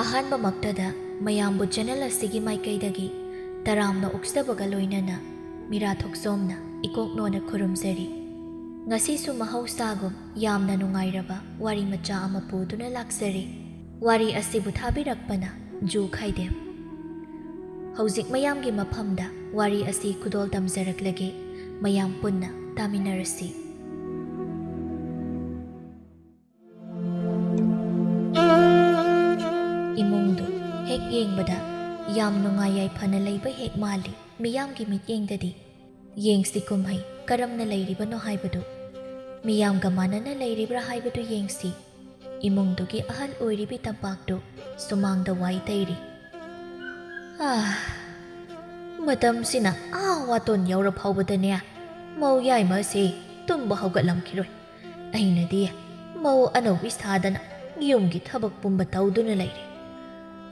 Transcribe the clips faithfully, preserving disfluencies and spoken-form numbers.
ꯑꯍꯥꯟꯕꯃꯛꯇꯗ ꯃꯌꯥꯝꯕꯨ ꯆꯦꯅꯦꯜ ꯑꯁꯤꯒꯤ ꯃꯥꯏꯀꯩꯗꯒꯤ ꯇꯔꯥꯝꯅ ꯑꯣꯛꯆꯕꯒ ꯂꯣꯏꯅꯅ ꯃꯤꯔꯥ ꯊꯣꯛꯆꯣꯝꯅ ꯏꯀꯣꯛꯅꯣꯅ ꯈꯨꯔꯨꯝꯖꯔꯤ꯫ ꯉꯁꯤꯁꯨ ꯃꯍꯧꯁꯥꯒꯨꯝ ꯌꯥꯝꯅ ꯅꯨꯡꯉꯥꯏꯔꯕ ꯋꯥꯔꯤ ꯃꯆꯥ ꯑꯃ ꯄꯨꯗꯨꯅ ꯂꯥꯛꯆꯔꯤ꯫ ꯋꯥꯔꯤ ꯑꯁꯤꯕꯨ ꯊꯥꯕꯤꯔꯛꯄꯅ ꯖꯨ ꯈꯥꯏꯗꯦꯝ꯫ ꯍꯧꯖꯤꯛ ꯃꯌꯥꯝꯒꯤ ꯃꯐꯝꯗ ꯋꯥꯔꯤ ꯑꯁꯤ ꯈꯨꯗꯣꯜ ꯇꯝꯖꯔꯛꯂꯒꯦ, ꯃꯌꯥꯝ ꯄꯨꯟꯅ ꯇꯥꯃꯤꯟꯅꯔꯁꯤ꯫ ꯏꯃꯨꯡꯗꯨ ꯍꯦꯛ ꯌꯦꯡꯕꯗ ꯌꯥꯝ ꯅꯨꯡꯉꯥꯏ ꯌꯥꯏꯐꯅ ꯂꯩꯕ ꯍꯦꯛ ꯃꯥꯜꯂꯤ꯫ ꯃꯤꯌꯥꯝꯒꯤ ꯃꯤꯠꯌꯦꯡꯗꯗꯤ ꯌꯦꯡꯁꯤ ꯀꯨꯝꯍꯩ ꯀꯔꯝꯅ ꯂꯩꯔꯤꯕꯅꯣ ꯍꯥꯏꯕꯗꯨ꯫ ꯃꯤꯌꯥꯝꯒ ꯃꯥꯟꯅꯅ ꯂꯩꯔꯤꯕ꯭ꯔꯥ ꯍꯥꯏꯕꯗꯨ ꯌꯦꯡꯁꯤ꯫ ꯏꯃꯨꯡꯗꯨꯒꯤ ꯑꯍꯜ ꯑꯣꯏꯔꯤꯕꯤ ꯇꯝꯄꯥꯛꯇꯨ ꯁꯨꯃꯥꯡꯗ ꯋꯥꯏ ꯇꯩꯔꯤ꯫ "ꯑꯥ, ꯃꯇꯝꯁꯤꯅ ꯑꯥ ꯋꯥꯇꯣꯟ ꯌꯧꯔ ꯐꯥꯎꯕꯗꯅꯦ, ꯃꯧ ꯌꯥꯏꯃ ꯑꯁꯤ ꯇꯨꯝꯕ ꯍꯧꯒꯠꯂꯝꯈꯤꯔꯣꯏ꯫ ꯑꯩꯅꯗꯤ ꯃꯧ ꯑꯅꯧꯕꯤ ꯁꯥꯗꯅ ꯌꯨꯝꯒꯤ ꯊꯕꯛ ꯄꯨꯝꯕ ꯇꯧꯗꯨꯅ ꯂꯩꯔꯦ꯫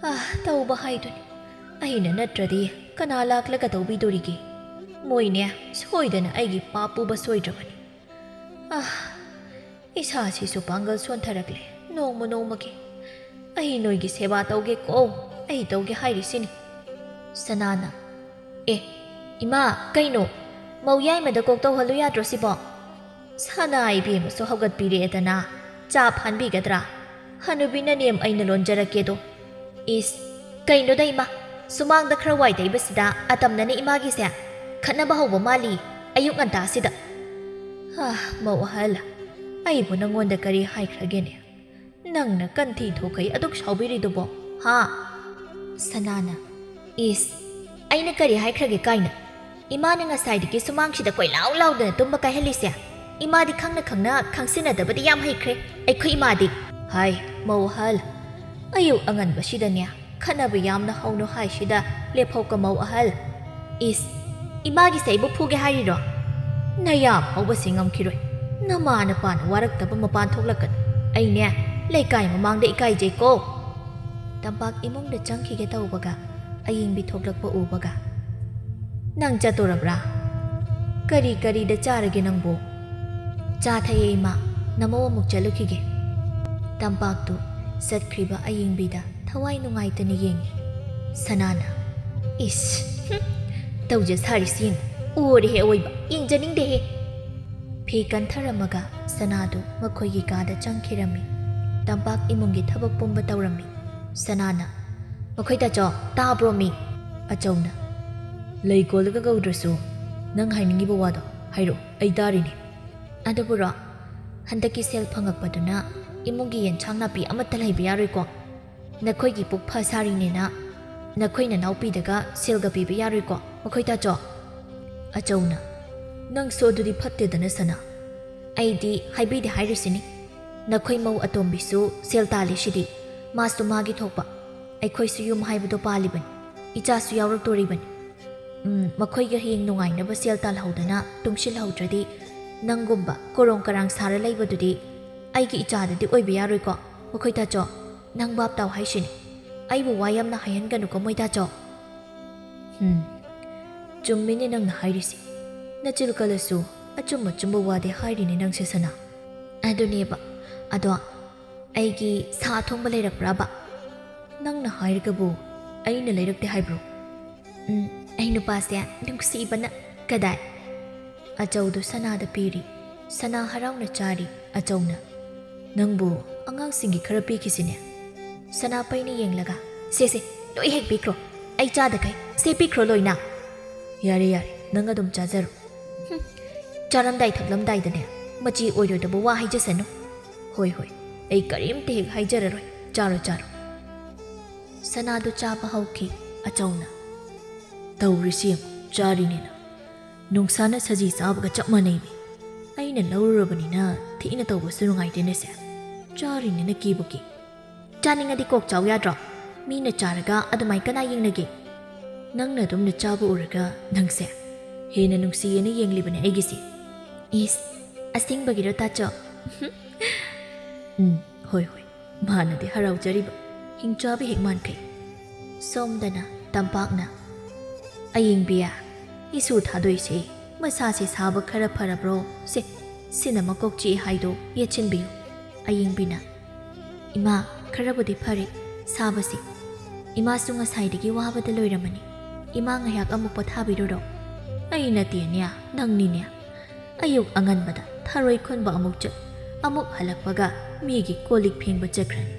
ꯑꯥ, ꯇꯧꯕ ꯍꯥꯏꯗꯨꯅꯤ꯫ ꯑꯩꯅ ꯅꯠꯇ꯭ꯔꯗꯤ ꯀꯅꯥ ꯂꯥꯛꯂꯒ ꯇꯧꯕꯤꯗꯣꯔꯤꯒꯦ? ꯃꯣꯏꯅꯦ ꯁꯣꯏꯗꯅ ꯑꯩꯒꯤ ꯄꯥꯞ ꯄꯨꯕ ꯁꯣꯏꯗ꯭ꯔꯕꯅꯤ꯫ ꯑꯥ, ꯏꯁꯥꯁꯤꯁꯨ ꯄꯥꯡꯒꯜ ꯁꯣꯟꯊꯔꯛꯂꯦ ꯅꯣꯡꯃ ꯅꯣꯡꯃꯒꯤ꯫ ꯑꯩ ꯅꯣꯏꯒꯤ ꯁꯦꯕꯥ ꯇꯧꯒꯦꯀꯣ, ꯑꯩ ꯇꯧꯒꯦ ꯍꯥꯏꯔꯤꯁꯤꯅꯤ꯫" ꯁꯅꯥꯅ, "ꯑꯦ, ꯏꯃꯥ, ꯀꯩꯅꯣ? ꯃꯧ ꯌꯥꯏꯃꯗ ꯀꯣꯛ ꯇꯧꯍꯜꯂꯨ ꯌꯥꯗ꯭ꯔꯣ ꯁꯤꯕꯣ?" "ꯁꯅꯥ ꯏꯕꯦꯝꯃꯁꯨ ꯍꯧꯒꯠꯄꯤꯔꯦꯗꯅ, ꯆꯥ ꯐꯥꯟꯕꯤꯒꯗ꯭ꯔꯥ? ꯍꯅꯨꯕꯤ ꯅꯅꯦꯝ ꯑꯩꯅ ꯂꯣꯟꯖꯔꯛꯀꯦꯗꯣ꯫" "ꯏꯁ, ꯀꯩꯅꯣꯗ ꯏꯃꯥ, ꯁꯨꯃꯥꯡꯗ ꯈꯔ ꯋꯥꯏ ꯇꯩꯕꯁꯤꯗ ꯑꯇꯝꯅꯅ ꯏꯃꯥꯒꯤꯁꯦ ꯈꯠꯅꯕ ꯍꯧꯕ ꯃꯥꯜꯂꯤ ꯑꯌꯨꯛ ꯉꯟꯇꯥꯁꯤꯗ꯫" "ꯍꯥ, ꯃꯧ ꯑꯍꯜ, ꯑꯩꯕꯨ ꯅꯪꯉꯣꯟꯗ ꯀꯔꯤ ꯍꯥꯏꯈ꯭ꯔꯒꯦꯅꯦ? ꯅꯪꯅ ꯀꯟꯊꯤ ꯊꯣꯛꯈꯩ ꯑꯗꯨꯛ ꯁꯥꯎꯕꯤꯔꯤꯗꯨꯕꯣ, ꯍꯥ?" ꯁꯅꯥꯅ, "ꯏꯁ, ꯑꯩꯅ ꯀꯔꯤ ꯍꯥꯏꯈ꯭ꯔꯒꯦ ꯀꯥꯏꯅ? ꯏꯃꯥꯅ ꯉꯁꯥꯏꯗꯒꯤ ꯁꯨꯃꯥꯡꯁꯤꯗ ꯀꯣꯏꯂꯥꯎ ꯂꯥꯎꯗꯅ ꯇꯨꯝꯕ ꯀꯥꯏꯍꯜꯂꯤꯁꯦ꯫ ꯏꯃꯥꯗꯤ ꯈꯪꯅ ꯈꯪꯅ ꯈꯪꯁꯤꯟꯅꯗꯕꯗꯤ ꯌꯥꯝ ꯍꯩꯈ꯭ꯔꯦ, ꯑꯩꯈꯣꯏ ꯏꯃꯥꯗꯤ꯫" "ꯍꯥꯏ, ꯃꯧ ꯑꯍꯜ, ꯑꯌꯨꯛ ꯑꯉꯟꯕꯁꯤꯗꯅꯦ ꯈꯠꯅꯕ ꯌꯥꯝꯅ ꯍꯧꯅꯨ ꯍꯥꯏꯁꯤꯗ ꯂꯦꯞꯍꯧꯀ ꯃꯧ ꯑꯍꯜ꯫" "ꯏꯁ, ꯏꯃꯥꯒꯤꯁꯦ ꯑꯩꯕꯨ ꯐꯨꯒꯦ ꯍꯥꯏꯔꯤꯔꯣ? ꯅꯌꯥ ꯐꯥꯎꯕꯁꯤ ꯉꯝꯈꯤꯔꯣꯏ꯫ ꯅꯃꯥ ꯅꯄꯥꯅ ꯋꯥꯔꯛꯇꯕ ꯃꯄꯥꯟ ꯊꯣꯛꯂꯛꯀꯅꯨ꯫ ꯑꯩꯅꯦ ꯂꯩꯀꯥꯏ ꯃꯃꯥꯡꯗ ꯏꯀꯥꯏꯖꯩꯀꯣ꯫" ꯇꯝꯄꯥꯛ ꯏꯃꯨꯡꯗ ꯆꯪꯈꯤꯒꯦ ꯇꯧꯕꯒ ꯑꯌꯤꯡꯕꯤ ꯊꯣꯛꯂꯛꯄ ꯎꯕꯒ, "ꯅꯪ ꯆꯠꯇꯣꯔꯕ꯭ꯔꯥ? ꯀꯔꯤ ꯀꯔꯤꯗ ꯆꯥꯔꯒꯦ ꯅꯪꯕꯨ?" "ꯆꯥ ꯊꯛꯑꯦ ꯏꯃꯥ, ꯅꯃꯧ ꯑꯃꯨꯛ ꯆꯠꯂꯨꯈꯤꯒꯦ꯫" ꯇꯝꯄꯥꯛꯇꯨ ꯆꯠꯈ꯭ꯔꯤꯕ ꯑꯌꯤꯡꯕꯤꯗ ꯊꯋꯥꯏ ꯅꯨꯡꯉꯥꯏꯇꯅ ꯌꯦꯡꯉꯤ꯫ ꯁꯅꯥꯅ, "ꯏꯁ, ꯍꯨꯝ, ꯇꯧꯖ ꯁꯥꯔꯤꯁꯤ ꯌꯦꯡꯉꯨ, ꯑꯣꯔꯦꯍꯦ ꯑꯋꯣꯏꯕ, ꯌꯦꯡꯖꯅꯤꯡꯗꯦꯍꯦ"꯫ ꯐꯤ ꯀꯟꯊꯔꯝꯃꯒ ꯁꯅꯥꯗꯨ ꯃꯈꯣꯏꯒꯤ ꯀꯥꯗ ꯆꯪꯈꯤꯔꯝꯃꯤ꯫ ꯇꯝꯄꯥꯛ ꯏꯃꯨꯡꯒꯤ ꯊꯕꯛ ꯄꯨꯝꯕ ꯇꯧꯔꯝꯃꯤ꯫ ꯁꯅꯥꯅ, "ꯃꯈꯣꯏ ꯇꯥꯆꯧ, ꯇꯥꯕ꯭ꯔꯣ ꯃꯤ?" ꯑꯆꯧꯅ, "ꯂꯩ ꯀꯣꯜꯂꯒ ꯀꯧꯗ꯭ꯔꯁꯨ ꯅꯪ ꯍꯥꯏꯅꯤꯡꯉꯤꯕ ꯋꯥꯗꯣ ꯍꯥꯏꯔꯛꯑꯣ, ꯑꯩ ꯇꯥꯔꯤꯅꯦ꯫ ꯑꯗꯨꯕꯨꯔꯣ, ꯍꯟꯗꯛꯀꯤ ꯁꯦꯜ ꯐꯪꯉꯛꯄꯗꯨꯅ ꯏꯃꯨꯡꯒꯤ ꯌꯦꯟꯁꯥꯡ ꯅꯥꯄꯤ ꯑꯃꯠꯇ ꯂꯩꯕ ꯌꯥꯔꯣꯏꯀꯣ? ꯅꯈꯣꯏꯒꯤ ꯄꯨꯛ ꯐ ꯁꯥꯔꯤꯅꯦꯅ ꯅꯈꯣꯏ ꯅꯅꯥꯎꯄꯤꯗꯒ ꯁꯦꯜꯒ ꯄꯤꯕ ꯌꯥꯔꯣꯏꯀꯣ, ꯃꯈꯣꯏ ꯇꯥꯆꯧ?" ꯑꯆꯧꯅ, "ꯅꯪꯁꯨ ꯑꯗꯨꯗꯤ ꯐꯠꯇꯦꯗꯅ ꯁꯅꯥ꯫ ꯑꯩꯗꯤ ꯍꯥꯏꯕꯤꯗꯦ ꯍꯥꯏꯔꯤꯁꯤꯅꯤ꯫ ꯅꯈꯣꯏ ꯃꯧ ꯑꯇꯣꯝꯕꯤꯁꯨ ꯁꯦꯜ ꯇꯥꯜꯂꯤꯁꯤꯗꯤ, ꯃꯥꯁꯨ ꯃꯥꯒꯤ ꯊꯣꯛꯄ꯫ ꯑꯩꯈꯣꯏꯁꯨ ꯌꯨꯝ ꯍꯥꯏꯕꯗꯣ ꯄꯥꯜꯂꯤꯕꯅꯤ, ꯏꯆꯥꯁꯨ ꯌꯥꯎꯔꯛꯇꯣꯔꯤꯕꯅꯤ꯫ ꯎꯝ, ꯃꯈꯣꯏꯒꯤ ꯍꯌꯦꯡ ꯅꯨꯡꯉꯥꯏꯅꯕ ꯁꯦꯜ ꯇꯥꯜꯍꯧꯗꯅ ꯇꯨꯡꯁꯤꯜꯍꯧꯗ꯭ꯔꯗꯤ, ꯅꯪꯒꯨꯝꯕ ꯀꯣꯔꯣꯡ ꯀꯔꯥꯡ ꯁꯥꯔ ꯂꯩꯕꯗꯨꯗꯤ ꯑꯩꯒꯤ ꯏꯆꯥꯗꯗꯤ ꯑꯣꯏꯕ ꯌꯥꯔꯣꯏꯀꯣ, ꯃꯈꯣꯏ ꯇꯥꯆꯧ꯫ ꯅꯪ ꯚꯥꯞ ꯇꯥꯎ ꯍꯥꯏꯁꯤꯅꯤ꯫ ꯑꯩꯕꯨ ꯋꯥ ꯌꯥꯝꯅ ꯍꯥꯏꯍꯟꯒꯅꯨꯀꯣ, ꯃꯣꯏ ꯇꯥꯆꯧ"꯫ ꯎꯝ, ꯆꯨꯝꯃꯤꯅꯦ ꯅꯪꯅ ꯍꯥꯏꯔꯤꯁꯦ꯫ ꯅꯆꯤꯜ ꯀꯜꯂꯁꯨ ꯑꯆꯨꯝ ꯑꯆꯨꯝꯕ ꯋꯥꯗꯤ ꯍꯥꯏꯔꯤꯅꯦ ꯅꯪꯁꯦ ꯁꯅꯥ꯫ ꯑꯗꯨꯅꯦꯕ꯫ ꯑꯗꯣ ꯑꯩꯒꯤ ꯁꯥ ꯑꯊꯣꯡꯕ ꯂꯩꯔꯛꯄ꯭ꯔꯕ? ꯅꯪꯅ ꯍꯥꯏꯔꯒꯕꯨ ꯑꯩꯅ ꯂꯩꯔꯛꯇꯦ ꯍꯥꯏꯕ꯭ꯔꯣ? ꯎꯝ, ꯑꯩ ꯅꯨꯄꯥꯁꯦ ꯅꯨꯡꯁꯤꯕꯅ꯫ ꯀꯗꯥꯏ? ꯑꯆꯧꯗꯨ ꯁꯅꯥꯗ ꯄꯤꯔꯤ꯫ ꯁꯅꯥ ꯍꯔꯥꯎꯅ ꯆꯥꯔꯤ꯫ ꯑꯆꯧꯅ, "ꯅꯪꯕꯨ ꯑꯉꯥꯡꯁꯤꯡꯒꯤ ꯈꯔ ꯄꯤꯈꯤꯁꯤꯅꯦ"꯫ ꯁꯅꯥ ꯄꯩꯅ ꯌꯦꯡꯂꯒ, "ꯁꯦ, ꯁꯦ, ꯂꯣꯏ ꯍꯦꯛ ꯄꯤꯈ꯭ꯔꯣ꯫ ꯑꯩ ꯆꯥꯗꯈꯩ꯫ ꯁꯦ, ꯄꯤꯈ꯭ꯔꯣ ꯂꯣꯏꯅ"꯫ "ꯌꯥꯔꯦ, ꯌꯥꯔꯦ, ꯅꯪ ꯑꯗꯨꯝ ꯆꯥꯖꯔꯣ"꯫ ꯍꯨꯝ, ꯆꯥꯔꯝꯗꯥꯏ ꯊꯛꯂꯝꯗꯥꯏꯗꯅꯦ ꯃꯆꯤ ꯑꯣꯏꯔꯣꯏꯗꯕ ꯋꯥ ꯍꯥꯏꯖꯁꯅꯨ꯫ "ꯍꯣꯏ, ꯍꯣꯏ, ꯑꯩ ꯀꯔꯤꯝꯇ ꯍꯦꯛ ꯍꯥꯏꯖꯔꯔꯣꯏ꯫ ꯆꯥꯔꯣ, ꯆꯥꯔꯣ"꯫ ꯁꯅꯥꯗꯨ ꯆꯥꯕ ꯍꯧꯈꯤ꯫ ꯑꯆꯧꯅ, "ꯇꯧꯔꯤꯁꯤ ꯌꯦꯡꯉꯨ, ꯆꯥꯔꯤꯅꯦꯅ꯫ ꯅꯨꯡꯁꯥꯅ ꯁꯖꯤ ꯆꯥꯕꯒ ꯆꯞ ꯃꯥꯟꯅꯩꯃꯤ꯫ ꯑꯩꯅ ꯂꯧꯔꯨꯔꯕꯅꯤꯅ ꯊꯤꯅ ꯇꯧꯕꯁꯨ ꯅꯨꯡꯉꯥꯏꯇꯦꯅꯦ ꯁꯦ꯫ ꯆꯥꯔꯤꯅꯦꯅ ꯀꯤꯕꯨ ꯀꯤ꯫ ꯆꯥꯅꯤꯡꯉꯗꯤ ꯀꯣꯛ ꯆꯥꯎ ꯌꯥꯗ꯭ꯔꯣ? ꯃꯤꯅ ꯆꯥꯔꯒ ꯑꯗꯨꯃꯥꯏ ꯀꯅꯥ ꯌꯦꯡꯅꯒꯦ? ꯅꯪꯅ ꯑꯗꯨꯝꯅ ꯆꯥꯕ ꯎꯔꯒ ꯅꯪꯁꯦ ꯍꯦꯟꯅ ꯅꯨꯡꯁꯤꯌꯦꯅ ꯌꯦꯡꯂꯤꯕꯅꯦ ꯑꯩꯒꯤꯁꯦ"꯫ "ꯏꯁ, ꯑꯁꯦꯡꯕꯒꯤꯔꯣ ꯇꯥꯆꯧ?" "ꯎꯝ, ꯍꯣꯏ, ꯍꯣꯏ"꯫ ꯃꯥꯅꯗꯤ ꯍꯔꯥꯎꯖꯔꯤꯕ ꯍꯤꯡꯆꯥꯕꯤ ꯍꯦꯛ ꯃꯥꯟꯈꯩ꯫ ꯁꯣꯝꯗꯅ ꯇꯝꯄꯥꯛꯅ, "ꯑꯌꯤꯡꯕꯤ, ꯏꯁꯨ ꯊꯥꯗꯣꯏꯁꯦ ꯃꯁꯥꯁꯦ ꯁꯥꯕ ꯈꯔ ꯐꯔꯕ꯭ꯔꯣ? ꯁꯦ, ꯁꯤꯅ ꯃꯀꯣꯛ ꯆꯤꯛꯑꯦ ꯍꯥꯏꯗꯣ ꯌꯦꯠꯁꯤꯟꯕꯤꯌꯨ"꯫ ꯑꯌꯤꯡꯕꯤꯅ, "ꯏꯃꯥ, ꯈꯔꯕꯨꯗꯤ ꯐꯔꯦ꯫ ꯁꯥꯕꯁꯦ꯫ ꯏꯃꯥꯁꯨ ꯉꯁꯥꯏꯗꯒꯤ ꯋꯥꯕꯗ ꯂꯣꯏꯔꯝꯃꯅꯤ꯫ ꯏꯃꯥ, ꯉꯥꯏꯍꯥꯛ ꯑꯃꯨꯛ ꯄꯣꯊꯥꯕꯤꯔꯨꯔꯣ꯫ ꯑꯩ ꯅꯠꯇꯦꯅꯦ, ꯅꯪꯅꯤꯅꯦ꯫ ꯑꯌꯨꯛ ꯑꯉꯟꯕꯗ ꯊꯔꯣꯏ ꯈꯨꯟꯕ ꯑꯃꯨꯛ ꯆꯠ, ꯑꯃꯨꯛ ꯍꯜꯂꯛꯄꯒ ꯃꯤꯒꯤ ꯀꯣꯜ ꯂꯤꯛ ꯐꯦꯡꯕ ꯆꯠꯈ꯭ꯔꯅꯤ꯫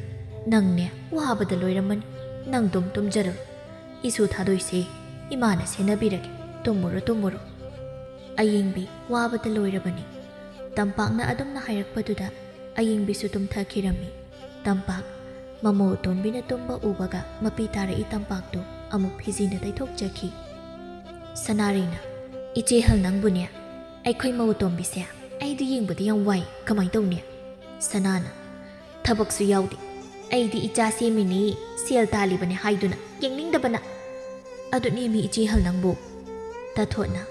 ꯅꯪꯅꯦ ꯋꯥꯕꯗ ꯂꯣꯏꯔꯝꯃꯅꯤ꯫ ꯅꯪꯗꯨꯝ ꯇꯨꯝꯖꯔꯣ꯫ ꯏꯁꯨ ꯊꯥꯗꯣꯏꯁꯦ ꯏꯃꯥꯅ ꯁꯦꯟꯅꯕꯤꯔꯒꯦ꯫ ꯇꯨꯝꯃꯨꯔꯣ, ꯇꯨꯝꯃꯨꯔꯣ꯫ ꯑꯌꯤꯡꯕꯤ ꯋꯥꯕꯗ ꯂꯣꯏꯔꯕꯅꯤ꯫ ꯇꯝꯄꯥꯛꯅ ꯑꯗꯨꯝꯅ ꯍꯥꯏꯔꯛꯄꯗꯨꯗ ꯑꯌꯤꯡꯕꯤꯁꯨ ꯇꯨꯝꯊꯈꯤꯔꯝꯃꯤ꯫ ꯇꯝꯄꯥꯛ, ꯃꯃꯧ ꯑꯇꯣꯝꯕꯤꯅ ꯇꯨꯝꯕ ꯎꯕꯒ ꯃꯄꯤ ꯇꯥꯔꯛꯏ ꯇꯝꯄꯥꯛꯇꯨ ꯑꯃꯨꯛ ꯐꯤꯖꯤꯅ ꯇꯩꯊꯣꯛꯆꯈꯤ꯫ ꯁꯅꯥꯔꯩꯅ, "ꯏꯆꯦ ꯍꯜ ꯅꯪꯕꯨꯅꯦ, ꯑꯩꯈꯣꯏ ꯃꯧ ꯑꯇꯣꯝꯕꯤꯁꯦ ꯑꯩꯗꯤ ꯌꯦꯡꯕꯗꯤ ꯌꯥꯝ ꯋꯥꯏ, ꯀꯃꯥꯏ ꯇꯧꯅꯤ?" ꯁꯅꯥꯅ, "ꯊꯕꯛꯁꯨ ꯌꯥꯎꯗꯦ, ꯑꯩꯗꯤ ꯏꯆꯥ ꯁꯦꯝꯃꯤꯅꯤ, ꯁꯦꯜ ꯇꯥꯜꯂꯤꯕꯅꯦ ꯍꯥꯏꯗꯨꯅ ꯌꯦꯡꯅꯤꯡꯗꯕꯅ꯫ ꯑꯗꯨꯅꯦꯃꯤ ꯏꯆꯦ ꯍꯜ ꯅꯪꯕꯨ꯫" ꯇꯥꯊꯣꯠꯅ,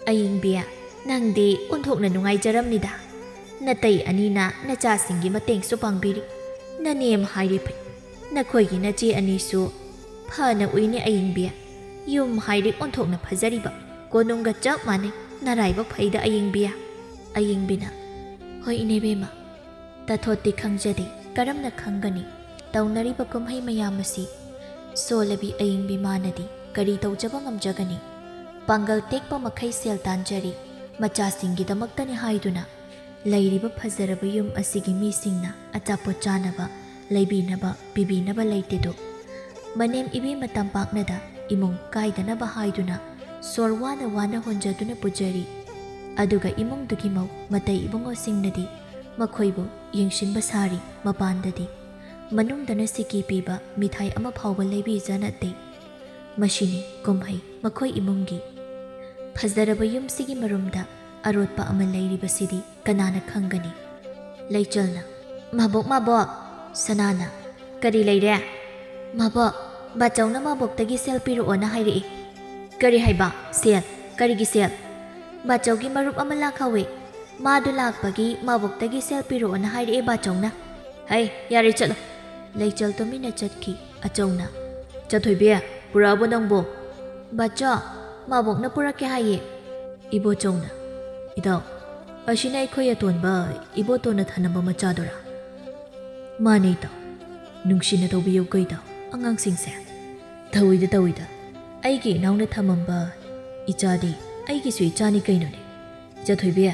"ꯑꯌꯤꯡꯕꯤ, ꯅꯪꯗꯤ ꯑꯣꯟꯊꯣꯛꯅ ꯅꯨꯡꯉꯥꯏꯖꯔꯝꯅꯤꯗ꯫ ꯅꯇꯩ ꯑꯅꯤꯅ ꯅꯆꯥꯁꯤꯡꯒꯤ ꯃꯇꯦꯡꯁꯨ ꯄꯥꯡꯕꯤꯔꯤ꯫ ꯅꯅꯦꯝ ꯍꯥꯏꯔꯦ ꯐꯩ, ꯅꯈꯣꯏꯒꯤ ꯅꯆꯦ ꯑꯅꯤꯁꯨ ꯐꯅ ꯎꯏꯅꯦ ꯑꯌꯤꯡꯕꯤ꯫ ꯌꯨꯝ ꯍꯥꯏꯔꯦ ꯑꯣꯟꯊꯣꯛꯅ ꯐꯖꯔꯤꯕ, ꯀꯣꯅꯨꯡꯒ ꯆꯞ ꯃꯥꯟꯅꯩ꯫ ꯅꯔꯥꯏꯕꯛ ꯐꯩꯗ ꯑꯌꯤꯡꯕꯤ꯫" ꯑꯌꯤꯡꯕꯤꯅ, "ꯍꯣꯏ ꯏꯅꯦꯕꯦꯝꯃ꯫" ꯇꯥꯊꯣꯠꯇꯤ ꯈꯪꯖꯗꯦ, ꯀꯔꯝꯅ ꯈꯪꯒꯅꯤ? ꯇꯧꯅꯔꯤꯕ ꯀꯨꯝꯍꯩ ꯃꯌꯥꯝ ꯑꯁꯤ ꯁꯣꯜꯂꯕꯤ ꯑꯌꯤꯡꯕꯤ ꯃꯥꯅꯗꯤ ꯀꯔꯤ ꯇꯧꯖꯕ ꯉꯝꯖꯒꯅꯤ? ꯄꯥꯡꯒꯜ ꯇꯦꯛꯄ ꯃꯈꯩ ꯁꯦꯜ ꯇꯥꯟꯖꯔꯤ, ꯃꯆꯥꯁꯤꯡꯒꯤꯗꯃꯛꯇꯅꯤ ꯍꯥꯏꯗꯨꯅ ꯂꯩꯔꯤꯕ ꯐꯖꯔꯕ ꯌꯨꯝ ꯑꯁꯤꯒꯤ ꯃꯤꯁꯤꯡꯅ ꯑꯆꯥꯄꯣꯠ ꯆꯥꯅꯕ, ꯂꯩꯕꯤꯅꯕ, ꯄꯤꯕꯤꯅꯕ ꯂꯩꯇꯦꯗꯣ꯫ ꯃꯅꯦꯝ ꯏꯕꯦꯝꯃ ꯇꯝꯄꯥꯛꯅꯗ ꯏꯃꯨꯡ ꯀꯥꯏꯗꯅꯕ ꯍꯥꯏꯗꯨꯅ ꯁꯣꯔ ꯋꯥꯅ ꯋꯥꯅ ꯍꯣꯟꯖꯗꯨꯅ ꯄꯨꯖꯔꯤ꯫ ꯑꯗꯨꯒ ꯏꯃꯨꯡꯗꯨꯒꯤ ꯃꯧ ꯃꯇꯩ ꯏꯕꯨꯡꯉꯣꯁꯤꯡꯅꯗꯤ ꯃꯈꯣꯏꯕꯨ ꯌꯦꯡꯁꯤꯟꯕ ꯁꯥꯔꯤ ꯃꯄꯥꯟꯗꯗꯤ꯫ ꯃꯅꯨꯡꯗꯅ ꯁꯤꯀꯤ ꯄꯤꯕ ꯃꯤꯊꯥꯏ ꯑꯃ ꯐꯥꯎꯕ ꯂꯩꯕꯤꯖꯅꯗꯦ꯫ ꯃꯁꯤꯅꯤ ꯀꯨꯝꯍꯩ ꯃꯈꯣꯏ ꯏꯃꯨꯡꯒꯤ꯫ ꯐꯖꯔꯕ ꯌꯨꯝꯁꯤꯒꯤ ꯃꯔꯨꯝꯗ ꯑꯔꯣꯠꯄ ꯑꯃ ꯂꯩꯔꯤꯕꯁꯤꯗꯤ ꯀꯅꯥꯅ ꯈꯪꯒꯅꯤ? ꯂꯩꯆꯜꯅ, "ꯃꯥꯕꯣꯛ, ꯃꯥꯕꯣꯛ!" ꯁꯅꯥꯅ, "ꯀꯔꯤ ꯂꯩꯔꯦ?" "ꯃꯥꯕꯣꯛ, ꯕꯥꯆꯧꯅ ꯃꯥꯕꯣꯛꯇꯒꯤ ꯁꯦꯜ ꯄꯤꯔꯛꯑꯣꯅ ꯍꯥꯏꯔꯛꯏ꯫" "ꯀꯔꯤ ꯍꯥꯏꯕ? ꯁꯦꯜ? ꯀꯔꯤꯒꯤ ꯁꯦꯜ?" "ꯕꯥꯆꯧꯒꯤ ꯃꯔꯨꯞ ꯑꯃ ꯂꯥꯛꯍꯧꯋꯦ꯫ ꯃꯥꯗꯨ ꯂꯥꯛꯄꯒꯤ ꯃꯥꯕꯣꯛꯇꯒꯤ ꯁꯦꯜ ꯄꯤꯔꯛꯑꯣꯅ ꯍꯥꯏꯔꯛꯑꯦ ꯕꯥꯆꯧꯅ꯫" "ꯍꯩ, ꯌꯥꯔꯦ, ꯆꯠꯂꯣ꯫" ꯂꯩꯆꯜ ꯇꯨꯃꯤꯟꯅ ꯆꯠꯈꯤ꯫ ꯑꯆꯧꯅ, "ꯆꯠꯊꯣꯏꯕꯤ, ꯄꯨꯔꯛꯑꯕꯣ ꯅꯪꯕꯣ?" "ꯕꯥꯆꯧ, ꯃꯥꯕꯣꯛꯅ ꯄꯨꯔꯛꯀꯦ ꯍꯥꯏꯌꯦ꯫" ꯏꯕꯣꯆꯧꯅ, "ꯏꯇꯥꯎ, ꯑꯁꯤꯅ ꯑꯩꯈꯣꯏ ꯑꯇꯣꯟꯕ ꯏꯕꯣꯇꯣꯟꯅ ꯊꯅꯝꯕ ꯃꯆꯥꯗꯨꯔꯥ?" "ꯃꯥꯅꯦ ꯏꯇꯥꯎ꯫" ꯅꯨꯡꯁꯤꯅ ꯇꯧꯕꯤꯌꯨ ꯀꯩꯗ ꯑꯉꯥꯡꯁꯤꯡꯁꯦ꯫ ꯇꯧꯏꯗ, ꯇꯧꯏꯗ꯫ ꯑꯩꯒꯤ ꯏꯅꯥꯎꯅ ꯊꯝꯃꯝꯕ ꯏꯆꯥꯗꯤ ꯑꯩꯒꯤꯁꯨ ꯏꯆꯥꯅꯤ ꯀꯩꯅꯣꯅꯦ꯫ ꯏꯆꯥ ꯊꯣꯏꯕꯤ,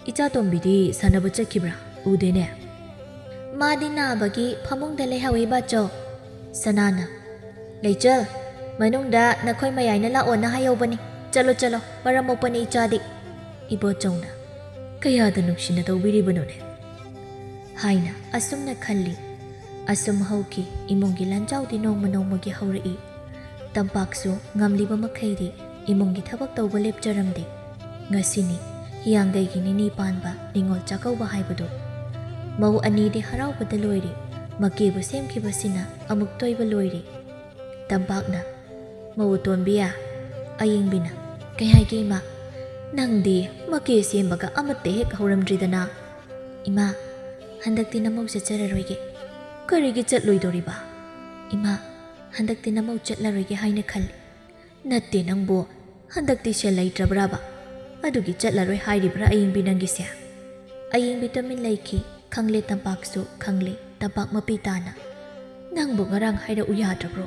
ꯏꯆꯥ ꯇꯣꯝꯕꯤꯗꯤ ꯁꯥꯟꯅꯕ ꯆꯠꯈꯤꯕ꯭ꯔꯥ? ꯎꯗꯦꯅꯦ꯫ ꯃꯥꯗꯤ ꯅꯥꯕꯒꯤ ꯐꯃꯨꯡꯗ ꯂꯩꯍꯧꯏ, ꯕꯥꯆꯧ꯫ ꯁꯅꯥꯅ, "ꯂꯩꯆꯜ, ꯃꯅꯨꯡꯗ ꯅꯈꯣꯏ ꯃꯌꯥꯏꯅ ꯂꯥꯛꯑꯣꯅ ꯍꯥꯏꯍꯧꯕꯅꯤ꯫ ꯆꯠꯂꯣ, ꯆꯠꯂꯣ, ꯃꯔꯝ ꯃꯣꯛꯄꯅꯤ ꯏꯆꯥꯗꯤ꯫" ꯏꯕꯣꯆꯧꯅ, "ꯀꯌꯥꯗ ꯅꯨꯡꯁꯤꯅ ꯇꯧꯕꯤꯔꯤꯕꯅꯣꯅꯦ?" ꯍꯥꯏꯅ ꯑꯁꯨꯝꯅ ꯈꯜꯂꯤ꯫ ꯑꯁꯨꯝ ꯍꯧꯈꯤ꯫ ꯏꯃꯨꯡꯒꯤ ꯂꯥꯟꯖꯥꯎꯗꯤ ꯅꯣꯡꯃ ꯅꯣꯡꯃꯒꯤ ꯍꯧꯔꯛꯏ꯫ ꯇꯝꯄꯥꯛꯁꯨ ꯉꯝꯂꯤꯕ ꯃꯈꯩꯗꯤ ꯏꯃꯨꯡꯒꯤ ꯊꯕꯛ ꯇꯧꯕ ꯂꯦꯞꯆꯔꯝꯗꯦ꯫ ꯉꯁꯤꯅꯤ ꯍꯤꯌꯥꯡꯒꯩꯒꯤ ꯅꯤꯅꯤ ꯄꯥꯟꯕ ꯅꯤꯉꯣꯜ ꯆꯥꯛꯀꯧꯕ ꯍꯥꯏꯕꯗꯨ꯫ ꯃꯧ ꯑꯅꯤꯗꯤ ꯍꯔꯥꯎꯕꯗ ꯂꯣꯏꯔꯦ꯫ ꯃꯀꯦꯕꯨ ꯁꯦꯝꯈꯤꯕꯁꯤꯅ ꯑꯃꯨꯛꯇ ꯑꯣꯏꯕ ꯂꯣꯏꯔꯦ꯫ ꯇꯝꯄꯥꯛꯅ, "ꯃꯧ ꯑꯇꯣꯝꯕꯤ"꯫ ꯑꯌꯤꯡꯕꯤꯅ, "ꯀꯩ ꯍꯥꯏꯒꯦ ꯏꯃꯥ? ꯅꯪꯗꯤ ꯃꯀꯦ ꯁꯦꯝꯕꯒ ꯑꯃꯠꯇ ꯍꯦꯛ ꯍꯧꯔꯝꯗ꯭ꯔꯤꯗꯅ?" "ꯏꯃꯥ, ꯍꯟꯗꯛꯇꯤ ꯅꯃꯧ ꯆꯠꯆꯔꯔꯣꯏꯒꯦ꯫" "ꯀꯔꯤꯒꯤ ꯆꯠꯂꯣꯏꯗꯣꯔꯤꯕ?" "ꯏꯃꯥ, ꯍꯟꯗꯛꯇꯤ ꯅꯃꯧ ꯆꯠꯂꯔꯣꯏꯒꯦ ꯍꯥꯏꯅ ꯈꯜꯂꯤ꯫" "ꯅꯠꯇꯦ ꯅꯪꯕꯨ, ꯍꯟꯗꯛꯇꯤ ꯁꯦꯜ ꯂꯩꯇ꯭ꯔꯕ꯭ꯔꯥꯕ? ꯑꯗꯨꯒꯤ ꯆꯠꯂꯔꯣꯏ ꯍꯥꯏꯔꯤꯕ꯭ꯔꯥ ꯑꯌꯤꯡꯕꯤ ꯅꯪꯒꯤꯁꯦ?" ꯑꯌꯤꯡꯕꯤ ꯇꯨꯃꯤꯟ ꯂꯩꯈꯤ꯫ ꯈꯪꯂꯦ ꯇꯝꯄꯥꯛꯁꯨ ꯈꯪꯂꯦ꯫ ꯇꯝꯄꯥꯛ ꯃꯄꯤ ꯇꯥꯅ, "ꯅꯪꯕꯨ ꯉꯔꯥꯡ ꯍꯥꯏꯔꯛꯎ ꯌꯥꯗ꯭ꯔꯕ꯭ꯔꯣ?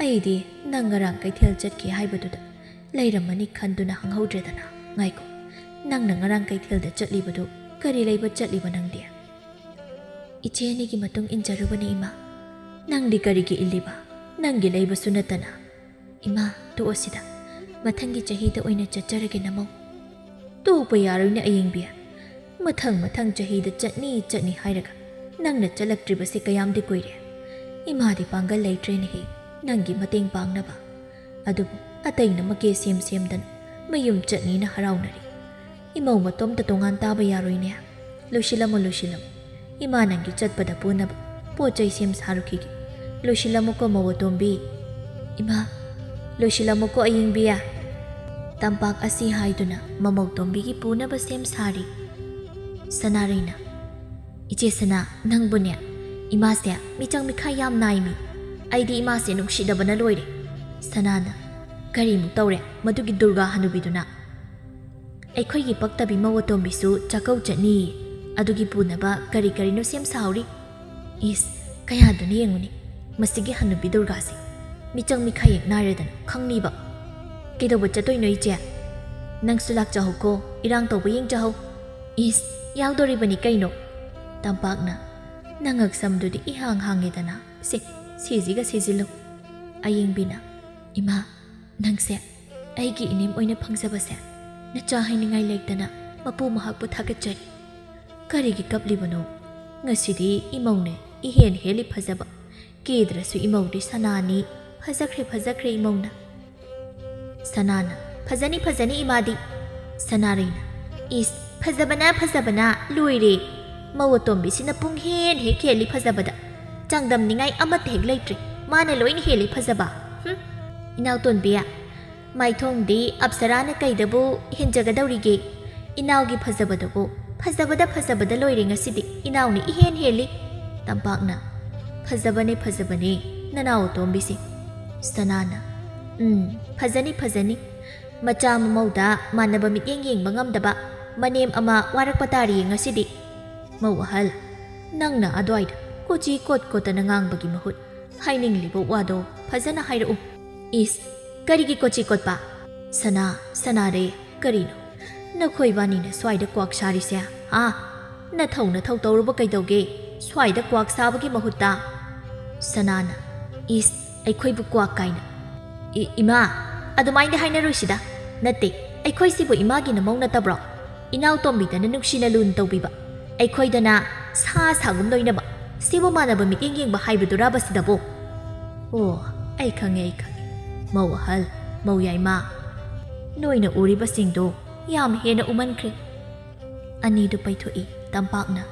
ꯑꯩꯗꯤ ꯅꯪ ꯉꯔꯥꯡ ꯀꯩꯊꯦꯜ ꯆꯠꯈꯤ ꯍꯥꯏꯕꯗꯨꯗ ꯂꯩꯔꯝꯃꯅꯤ ꯈꯟꯗꯨꯅ ꯍꯪꯍꯧꯗ꯭ꯔꯦꯗꯅ꯫ ꯉꯥꯏꯈꯣ, ꯅꯪꯅ ꯉꯔꯥꯡ ꯀꯩꯊꯦꯜꯗ ꯆꯠꯂꯤꯕꯗꯨ ꯀꯔꯤ ꯂꯩꯕ ꯆꯠꯂꯤꯕ ꯅꯪꯗꯤ?" "ꯏꯆꯦ ꯑꯅꯤꯒꯤ ꯃꯇꯨꯡ ꯏꯟꯖꯔꯨꯕꯅꯤ ꯏꯃꯥ꯫" "ꯅꯪꯗꯤ ꯀꯔꯤꯒꯤ ꯏꯜꯂꯤꯕ? ꯅꯪꯒꯤ ꯂꯩꯕꯁꯨ ꯅꯠꯇꯅ꯫" "ꯏꯃꯥ, ꯇꯣꯛꯑꯁꯤꯗ꯫ ꯃꯊꯪꯒꯤ ꯆꯍꯤꯗ ꯑꯣꯏꯅ ꯆꯠꯆꯔꯒꯦ ꯅꯃꯧ꯫" "ꯇꯣꯛꯄ ꯌꯥꯔꯣꯏꯅꯦ ꯑꯌꯤꯡꯕꯤ꯫ ꯃꯊꯪ ꯃꯊꯪ ꯆꯍꯤꯗ ꯆꯠꯅꯤ ꯆꯠꯅꯤ ꯍꯥꯏꯔꯒ ꯅꯪꯅ ꯆꯠꯂꯛꯇ꯭ꯔꯤꯕꯁꯦ ꯀꯌꯥꯝꯗꯤ ꯀꯨꯏꯔꯦ꯫ ꯏꯃꯥꯗꯤ ꯄꯥꯡꯒꯜ ꯂꯩꯇ꯭ꯔꯦꯅꯦꯍꯦ ꯅꯪꯒꯤ ꯃꯇꯦꯡ ꯄꯥꯡꯅꯕ꯫ ꯑꯗꯨꯕꯨ ꯑꯇꯩꯅ ꯃꯀꯦ ꯁꯦꯝ ꯁꯦꯝꯗꯅ ꯃꯌꯨꯝ ꯆꯠꯅꯤꯅ ꯍꯔꯥꯎꯅꯔꯤ꯫ ꯏꯃꯧ ꯃꯇꯣꯝꯇ ꯇꯣꯉꯥꯟ ꯇꯥꯕ ꯌꯥꯔꯣꯏꯅꯦ꯫ ꯂꯣꯏꯁꯤꯜꯂꯝꯃꯣ, ꯂꯣꯏꯁꯤꯜꯂꯝꯃꯣ꯫ ꯏꯃꯥ ꯅꯪꯒꯤ ꯆꯠꯄꯗ ꯄꯨꯅꯕ ꯄꯣꯠ ꯆꯩ ꯁꯦꯝ ꯁꯥꯔꯨꯈꯤꯒꯦ꯫ ꯂꯣꯏꯁꯤꯜꯂꯝꯃꯨꯀꯣ ꯃꯧ ꯑꯇꯣꯝꯕꯤ꯫" "ꯏꯃꯥ, ꯂꯣꯏꯁꯤꯜꯂꯝꯃꯨꯀꯣ ꯑꯌꯤꯡꯕꯤ꯫" ꯇꯝꯄꯥꯛ ꯑꯁꯤ ꯍꯥꯏꯗꯨꯅ ꯃꯃꯧ ꯇꯣꯝꯕꯤꯒꯤ ꯄꯨꯅꯕ ꯁꯦꯝ ꯁꯥꯔꯤ꯫ ꯁꯅꯥꯔꯩꯅ, "ꯏꯆꯦ ꯁꯅꯥ, ꯅꯪꯕꯨꯅꯦ, ꯏꯃꯥꯁꯦ ꯃꯤꯆꯪ ꯃꯤꯈꯥꯏ ꯌꯥꯝ ꯅꯥꯏꯃꯤ꯫ ꯑꯩꯗꯤ ꯏꯃꯥꯁꯦ ꯅꯨꯡꯁꯤꯗꯕꯅ ꯂꯣꯏꯔꯦ꯫" ꯁꯅꯥꯅ, "ꯀꯔꯤꯃꯨꯛ ꯇꯧꯔꯦ ꯃꯗꯨꯒꯤ ꯗꯨꯔꯒꯥ ꯍꯅꯨꯕꯤꯗꯨꯅ?" "ꯑꯩꯈꯣꯏꯒꯤ ꯄꯛꯇꯕꯤ ꯃꯧ ꯑꯇꯣꯝꯕꯤꯁꯨ ꯆꯥꯛꯀꯧ ꯆꯠꯅꯤꯌꯦ꯫ ꯑꯗꯨꯒꯤ ꯄꯨꯅꯕ ꯀꯔꯤ ꯀꯔꯤꯅꯣ ꯁꯦꯝ ꯁꯥꯍꯧꯔꯤ꯫" "ꯏꯁ, ꯀꯌꯥꯗꯨꯅ ꯌꯦꯡꯉꯨꯅꯤ, ꯃꯁꯤꯒꯤ ꯍꯅꯨꯕꯤ ꯗꯨꯔꯒꯥꯁꯦ ꯃꯤꯆꯪ ꯃꯤꯈꯥꯏ ꯌꯦꯛꯅꯔꯦꯗꯅ ꯈꯪꯅꯤꯕ꯫ "ꯀꯩꯗꯧꯕ ꯆꯠꯇꯣꯏꯅꯣ ꯏꯆꯦ? ꯅꯪꯁꯨ ꯂꯥꯛꯆꯍꯧꯀꯣ, ꯏꯔꯥꯡ ꯇꯧꯕ ꯌꯦꯡꯖꯍꯧ꯫" "ꯏꯁ, ꯌꯥꯎꯗꯣꯔꯤꯕꯅꯤ ꯀꯩꯅꯣ꯫" ꯇꯝꯄꯥꯛꯅ, "ꯅꯉꯛ ꯁꯝꯗꯨꯗꯤ ꯏꯍꯥꯡ ꯍꯥꯡꯉꯦꯗꯅ꯫ ꯁꯦ, ꯁꯤꯁꯤꯒ ꯁꯤꯖꯤꯜꯂꯨ꯫" ꯑꯌꯦꯡꯕꯤꯅ, "ꯏꯃꯥ, ꯅꯪꯁꯦ ꯑꯩꯒꯤ ꯏꯅꯦꯝ ꯑꯣꯏꯅ ꯐꯪꯖꯕꯁꯦ ꯅꯆꯥ ꯍꯥꯏꯅꯤꯡꯉꯥꯏ ꯂꯩꯇꯅ ꯃꯄꯨ ꯃꯍꯥꯛꯄꯨ ꯊꯥꯒꯠꯆꯔꯤ꯫" "ꯀꯔꯤꯒꯤ ꯀꯞꯂꯤꯕꯅꯣ? ꯉꯁꯤꯗꯤ ꯏꯃꯧꯅꯦ ꯏꯍꯦꯟ ꯍꯦꯜꯂꯤ ꯐꯖꯕ꯫ ꯀꯦꯗ꯭ꯔꯁꯨ ꯏꯃꯧꯗꯤ ꯁꯅꯥꯅꯤ꯫ ꯐꯖꯈ꯭ꯔꯦ, ꯐꯖꯈ꯭ꯔꯦ ꯏꯃꯧꯅ꯫" ꯁꯅꯥꯅ, "ꯐꯖꯅꯤ, ꯐꯖꯅꯤ ꯏꯃꯥꯗꯤ꯫" ꯁꯅꯥꯔꯩꯅ, "ꯏꯁ, ꯐꯖꯕꯅ, ꯐꯖꯕꯅ ꯂꯣꯏꯔꯦ꯫ ꯃꯧ ꯑꯇꯣꯝꯕꯤꯁꯤꯅ ꯄꯨꯡ ꯍꯦꯟ ꯍꯦꯛ ꯍꯦꯜꯂꯤ ꯐꯖꯕꯗ꯫ ꯆꯥꯡꯗꯝꯅꯤꯡꯉꯥꯏ ꯑꯃꯠꯇ ꯍꯦꯛ ꯂꯩꯇ꯭ꯔꯦ꯫ ꯃꯥꯅ ꯂꯣꯏꯅ ꯍꯦꯜꯂꯤ ꯐꯖꯕ꯫ ꯍꯨꯝ꯫ ꯏꯅꯥꯎꯇꯣꯟꯕꯤ, ꯃꯥꯏꯊꯣꯡꯗꯤ ꯑꯞꯁꯔꯥꯅ ꯀꯩꯗꯕꯨ ꯍꯦꯟꯖꯒꯗꯧꯔꯤꯒꯦ? ꯏꯅꯥꯎꯒꯤ ꯐꯖꯕꯗꯨꯕꯨ ꯐꯖꯕꯗ ꯐꯖꯕꯗ ꯂꯣꯏꯔꯦ ꯉꯁꯤꯗꯤ꯫ ꯏꯅꯥꯎꯅ ꯏꯍꯦꯟ ꯍꯦꯜꯂꯤ꯫" ꯇꯝꯄꯥꯛꯅ, "ꯐꯖꯕꯅꯦ, ꯐꯖꯕꯅꯦ ꯅꯅꯥꯎ ꯑꯇꯣꯝꯕꯤꯁꯦ꯫" ꯁꯅꯥꯅ, "ꯎꯝ, ꯐꯖꯅꯤ, ꯐꯖꯅꯤ꯫ ꯃꯆꯥ ꯃꯃꯧꯗ ꯃꯥꯟꯅꯕ ꯃꯤꯠꯌꯦꯡ ꯌꯦꯡꯕ ꯉꯝꯗꯕ ꯃꯅꯦꯝ ꯑꯃ ꯋꯥꯔꯛꯄ ꯇꯥꯔꯤꯌꯦ ꯉꯁꯤꯗꯤ꯫" "ꯃꯧ ꯑꯍꯜ, ꯅꯪꯅ ꯑꯗ꯭ꯋꯥꯏꯗ ꯀꯣꯆꯤ ꯀꯣꯠ ꯀꯣꯠꯇꯅ ꯉꯥꯡꯕꯒꯤ ꯃꯍꯨꯠ ꯍꯥꯏꯅꯤꯡꯂꯤꯕ ꯋꯥꯗꯣ ꯐꯖꯅ ꯍꯥꯏꯔꯛꯎ꯫" "ꯏꯁ, ꯀꯔꯤꯒꯤ ꯀꯣꯆꯤ ꯀꯣꯠꯄ?" ꯁꯅꯥ, ꯁꯅꯥꯔꯦ, "ꯀꯔꯤꯅꯣ ꯅꯈꯣꯏꯕꯥꯅꯤꯅ ꯁ꯭ꯋꯥꯏꯗ ꯀ꯭ꯋꯥꯛ ꯁꯥꯔꯤꯁꯦ, ꯍꯥ? ꯅꯊꯧ ꯅꯊꯧ ꯇꯧꯔꯨꯕ ꯀꯩꯗꯧꯒꯦ ꯁ꯭ꯋꯥꯏꯗ ꯀ꯭ꯋꯥꯛ ꯁꯥꯕꯒꯤ ꯃꯍꯨꯠꯇ?" ꯁꯅꯥꯅ, "ꯏꯁ, ꯑꯩꯈꯣꯏꯕꯨ ꯀ꯭ꯋꯥꯛ ꯀꯥꯏꯅ꯫ ꯏ-, ꯏꯃꯥ, ꯑꯗꯨꯃꯥꯏꯅꯗꯤ ꯍꯥꯏꯅꯔꯣꯏꯁꯤꯗ꯫ ꯅꯠꯇꯦ, ꯑꯩꯈꯣꯏꯁꯤꯕꯨ ꯏꯃꯥꯒꯤ ꯅꯃꯧ ꯅꯠꯇꯕ꯭ꯔꯣ? ꯏꯅꯥꯎꯇꯣꯝꯕꯤꯗꯅ ꯅꯨꯡꯁꯤꯅ ꯂꯨꯅ ꯇꯧꯕꯤꯕ, ꯑꯩꯈꯣꯏꯗꯅ ꯁꯥ ꯁꯥꯒꯨꯝ ꯂꯣꯏꯅꯕ, ꯁꯤꯕꯨ ꯃꯥꯟꯅꯕ ꯃꯤꯠꯌꯦꯡ ꯌꯦꯡꯕ ꯍꯥꯏꯕꯗꯨꯔꯕ ꯁꯤꯗꯕꯨ? ꯑꯣ, ꯑꯩ ꯈꯪꯉꯦ, ꯑꯩ ꯈꯪꯉꯦ꯫ ꯃꯧ ꯑꯍꯜ, ꯃꯧ ꯌꯥꯏꯃ, ꯅꯣꯏꯅ ꯎꯔꯤꯕꯁꯤꯡꯗꯣ ꯌꯥꯝ ꯍꯦꯟꯅ ꯎꯃꯟꯈ꯭ꯔꯦ꯫" ꯑꯅꯤꯗꯨ ꯄꯩꯊꯣꯛꯏ꯫ ꯇꯝꯄꯥꯛꯅ,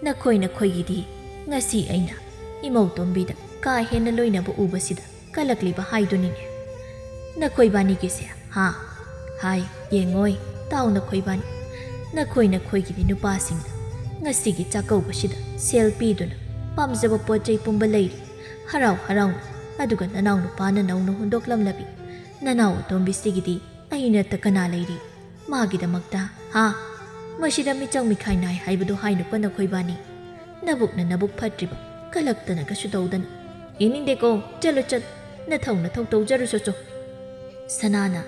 "ꯅꯈꯣꯏ ꯅꯈꯣꯏꯒꯤꯗꯤ ꯉꯁꯤ ꯑꯩꯅ ꯏꯃꯧ ꯇꯣꯝꯕꯤꯗ ꯀꯥ ꯍꯦꯟꯅ ꯂꯣꯏꯅꯕ ꯎꯕꯁꯤꯗ ꯀꯜꯂꯛꯂꯤꯕ ꯍꯥꯏꯗꯨꯅꯤꯅꯦ ꯅꯈꯣꯏꯕꯥꯅꯤꯒꯤꯁꯦ, ꯍꯥ? ꯍꯥꯏ, ꯌꯦꯡꯉꯣꯏ, ꯇꯥꯎ ꯅꯈꯣꯏꯕꯥꯅꯤ꯫ ꯅꯈꯣꯏ ꯅꯈꯣꯏꯒꯤꯗꯤ ꯅꯨꯄꯥꯁꯤꯡꯅ ꯉꯁꯤꯒꯤ ꯆꯥꯛꯀꯧꯕꯁꯤꯗ ꯁꯦꯜ ꯄꯤꯗꯨꯅ ꯄꯥꯝꯖꯕ ꯄꯣꯠ ꯆꯩ ꯄꯨꯝꯕ ꯂꯩꯔꯤ, ꯍꯔꯥꯎ ꯍꯔꯥꯎꯅ꯫ ꯑꯗꯨꯒ ꯅꯅꯥꯎ ꯅꯨꯄꯥꯅ ꯅꯧꯅ ꯍꯨꯟꯗꯣꯛꯂꯝꯂꯕꯤ ꯅꯅꯥꯎ ꯑꯇꯣꯝꯕꯤꯁꯤꯒꯤꯗꯤ ꯑꯩ ꯅꯠꯇ ꯀꯅꯥ ꯂꯩꯔꯤ ꯃꯥꯒꯤꯗꯃꯛꯇ, ꯍꯥ? ꯃꯁꯤꯗ ꯃꯤꯆꯪ ꯃꯤꯈꯥꯏ ꯅꯥꯏ ꯍꯥꯏꯕꯗꯨ ꯍꯥꯏꯅꯨꯀꯣ ꯅꯈꯣꯏꯕꯥꯅꯤ꯫ ꯅꯕꯨꯛꯅ ꯅꯕꯨꯛ ꯐꯠꯇ꯭ꯔꯤꯕ, ꯀꯜꯂꯛꯇꯅ ꯀꯩꯁꯨ ꯇꯧꯗꯅ꯫ "ꯌꯦꯡꯅꯤꯡꯗꯦꯀꯣ, ꯆꯠꯂꯣ ꯆꯠ, ꯅꯊꯧ ꯅꯊꯧ ꯇꯧꯖꯔꯨꯁꯣ ꯆꯣ"꯫ ꯁꯅꯥꯅ,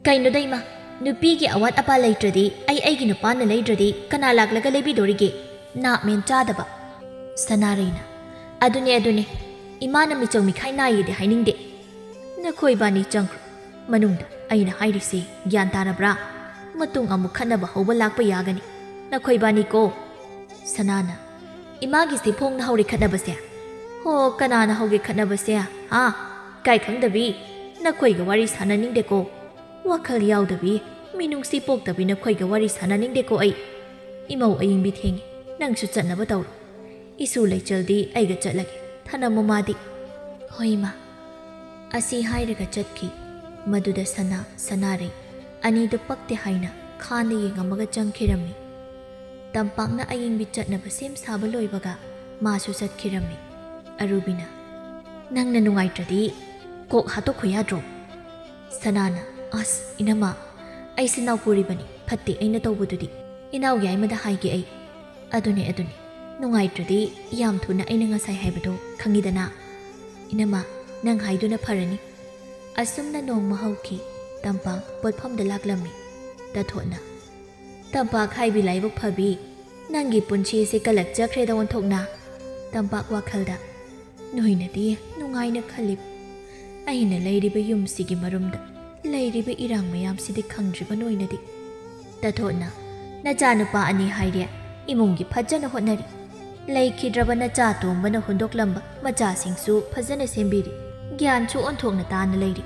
"ꯀꯩꯅꯣꯗ ꯏꯃꯥ, ꯅꯨꯄꯤꯒꯤ ꯑꯋꯥꯠ ꯑꯄꯥ ꯂꯩꯇ꯭ꯔꯗꯤ ꯑꯩ ꯑꯩꯒꯤ ꯅꯨꯄꯥꯅ ꯂꯩꯗ꯭ꯔꯗꯤ ꯀꯅꯥ ꯂꯥꯛꯂꯒ ꯂꯩꯕꯤꯗꯣꯔꯤꯒꯦ? ꯅꯥꯞ ꯃꯦꯟ ꯆꯥꯗꯕ"꯫ ꯁꯅꯥꯔꯩꯅ, "ꯑꯗꯨꯅꯦ ꯑꯗꯨꯅꯦ, ꯏꯃꯥꯅ ꯃꯤꯆꯪ ꯃꯤꯈꯥꯏ ꯅꯥꯏꯌꯦꯗꯤ ꯍꯥꯏꯅꯤꯡꯗꯦ꯫ ꯅꯈꯣꯏ ꯏꯕꯥꯅꯤ ꯆꯪꯈ꯭ꯔꯣ ꯃꯅꯨꯡꯗ, ꯑꯩꯅ ꯍꯥꯏꯔꯤꯁꯦ ꯒ꯭ꯌꯥꯟ ꯇꯥꯔꯕ꯭ꯔꯥ? ꯃꯇꯨꯡ ꯑꯃꯨꯛ ꯈꯠꯅꯕ ꯍꯧꯕ ꯂꯥꯛꯄ ꯌꯥꯒꯅꯤ ꯅꯈꯣꯏ ꯏꯕꯥꯅꯤꯀꯣ"꯫ ꯁꯅꯥꯅ, "ꯏꯃꯥꯒꯤꯁꯦ ꯐꯣꯡꯅ ꯍꯧꯔꯦ ꯈꯠꯅꯕꯁꯦ"꯫ "ꯍꯣ, ꯀꯅꯥꯅ ꯍꯧꯒꯦ ꯈꯠꯅꯕꯁꯦ? ꯍꯥ? ꯀꯥꯏ ꯈꯪꯗꯕꯤ? ꯅꯈꯣꯏꯒ ꯋꯥꯔꯤ ꯁꯥꯟꯅꯅꯤꯡꯗꯦꯀꯣ꯫ ꯋꯥꯈꯜ ꯌꯥꯎꯗꯕꯤ, ꯃꯤꯅꯨꯡꯁꯤ ꯄꯣꯛꯇꯕꯤ ꯅꯈꯣꯏꯒ ꯋꯥꯔꯤ ꯁꯥꯟꯅꯅꯤꯡꯗꯦꯀꯣ ꯑꯩ꯫ ꯏꯃꯧ ꯑꯌꯤꯡꯕꯤ ꯊꯦꯡꯉꯤ, ꯅꯪꯁꯨ ꯆꯠꯅꯕ ꯇꯧꯔꯣ꯫ ꯏꯁꯨ ꯂꯩꯆꯜꯗꯤ ꯑꯩꯒ ꯆꯠꯂꯒꯦ, ꯊꯅꯝꯃꯨ ꯃꯥꯗꯤ"꯫ "ꯍꯣꯏ ꯏꯃꯥ"꯫ ꯑꯁꯤ ꯍꯥꯏꯔꯒ ꯆꯠꯈꯤ꯫ ꯃꯗꯨꯗ ꯁꯅꯥ, ꯁꯅꯥꯔꯩ ꯑꯅꯤꯗꯨ ꯄꯛꯇꯦ ꯍꯥꯏꯅ ꯈꯥꯟꯅ ꯌꯦꯡꯉꯝꯃꯒ ꯆꯪꯈꯤꯔꯝꯃꯤ꯫ ꯇꯝꯄꯥꯛꯅ ꯑꯌꯤꯡꯕꯤ ꯆꯠꯅꯕ ꯁꯦꯝ ꯁꯥꯕ ꯂꯣꯏꯕꯒ ꯃꯥꯁꯨ ꯆꯠꯈꯤꯔꯝꯃꯤ꯫ ꯑꯔꯨꯕꯤꯅ, "ꯅꯪꯅ ꯅꯨꯡꯉꯥꯏꯇ꯭ꯔꯗꯤ ꯀꯣꯛ ꯍꯥꯠꯇꯣꯛꯈꯣ ꯌꯥꯗ꯭ꯔꯣ?" ꯁꯅꯥꯅ, "ꯑꯁ, ꯏꯅꯝꯃ, ꯑꯩꯁꯦ ꯅꯥꯎꯄꯨꯔꯤꯕꯅꯤ, ꯐꯠꯇꯦ ꯑꯩꯅ ꯇꯧꯕꯗꯨꯗꯤ꯫ ꯏꯅꯥꯎ ꯌꯥꯏꯃꯗ ꯍꯥꯏꯒꯦ ꯑꯩ"꯫ "ꯑꯗꯨꯅꯦ, ꯑꯗꯨꯅꯦ, ꯅꯨꯡꯉꯥꯏꯇ꯭ꯔꯗꯤ ꯌꯥꯝ ꯊꯨꯅ ꯑꯩꯅ ꯉꯁꯥꯏ ꯍꯥꯏꯕꯗꯣ ꯈꯪꯉꯤꯗꯅ꯫ ꯏꯅꯝꯃ, ꯅꯪ ꯍꯥꯏꯗꯨꯅ ꯐꯔꯅꯤ"꯫ ꯑꯁꯨꯝꯅ ꯅꯣꯡꯃ ꯍꯧꯈꯤ꯫ ꯇꯝꯄꯥꯛ ꯄꯣꯠꯐꯝꯗ ꯂꯥꯛꯂꯝꯃꯤ꯫ ꯇꯥꯊꯣꯠꯅ, "ꯇꯝꯄꯥꯛ ꯍꯥꯏꯕꯤ ꯂꯥꯏꯕꯛ ꯐꯕꯤ, ꯅꯪꯒꯤ ꯄꯨꯟꯁꯤꯁꯦ ꯀꯂꯛꯆꯈ꯭ꯔꯦꯗ ꯑꯣꯟꯊꯣꯛꯅ"꯫ ꯇꯝꯄꯥꯛ ꯋꯥꯈꯜꯗ, "ꯅꯣꯏꯅꯗꯤ ꯅꯨꯡꯉꯥꯏꯅ ꯈꯜꯂꯤ, ꯑꯩꯅ ꯂꯩꯔꯤꯕ ꯌꯨꯝꯁꯤꯒꯤ ꯃꯔꯨꯝꯗ ꯂꯩꯔꯤꯕ ꯏꯔꯥꯡ ꯃꯌꯥꯝꯁꯤꯗꯤ ꯈꯪꯗ꯭ꯔꯤꯕ ꯅꯣꯏꯅꯗꯤ"꯫ ꯇꯥꯊꯣꯠꯅ, "ꯅꯆꯥꯅꯨꯄꯥ ꯑꯅꯤ ꯍꯥꯏꯔꯦ, ꯏꯃꯨꯡꯒꯤ ꯐꯖꯅ ꯍꯣꯠꯅꯔꯤ꯫ ꯂꯩꯈꯤꯗ꯭ꯔꯕ ꯅꯆꯥ ꯇꯣꯝꯕꯅ ꯍꯨꯟꯗꯣꯛꯂꯝꯕ ꯃꯆꯥꯁꯤꯡꯁꯨ ꯐꯖꯅ ꯁꯦꯝꯕꯤꯔꯤ꯫ ꯒ꯭ꯌꯥꯟꯁꯨ ꯑꯣꯟꯊꯣꯛꯅ ꯇꯥꯅ ꯂꯩꯔꯤ꯫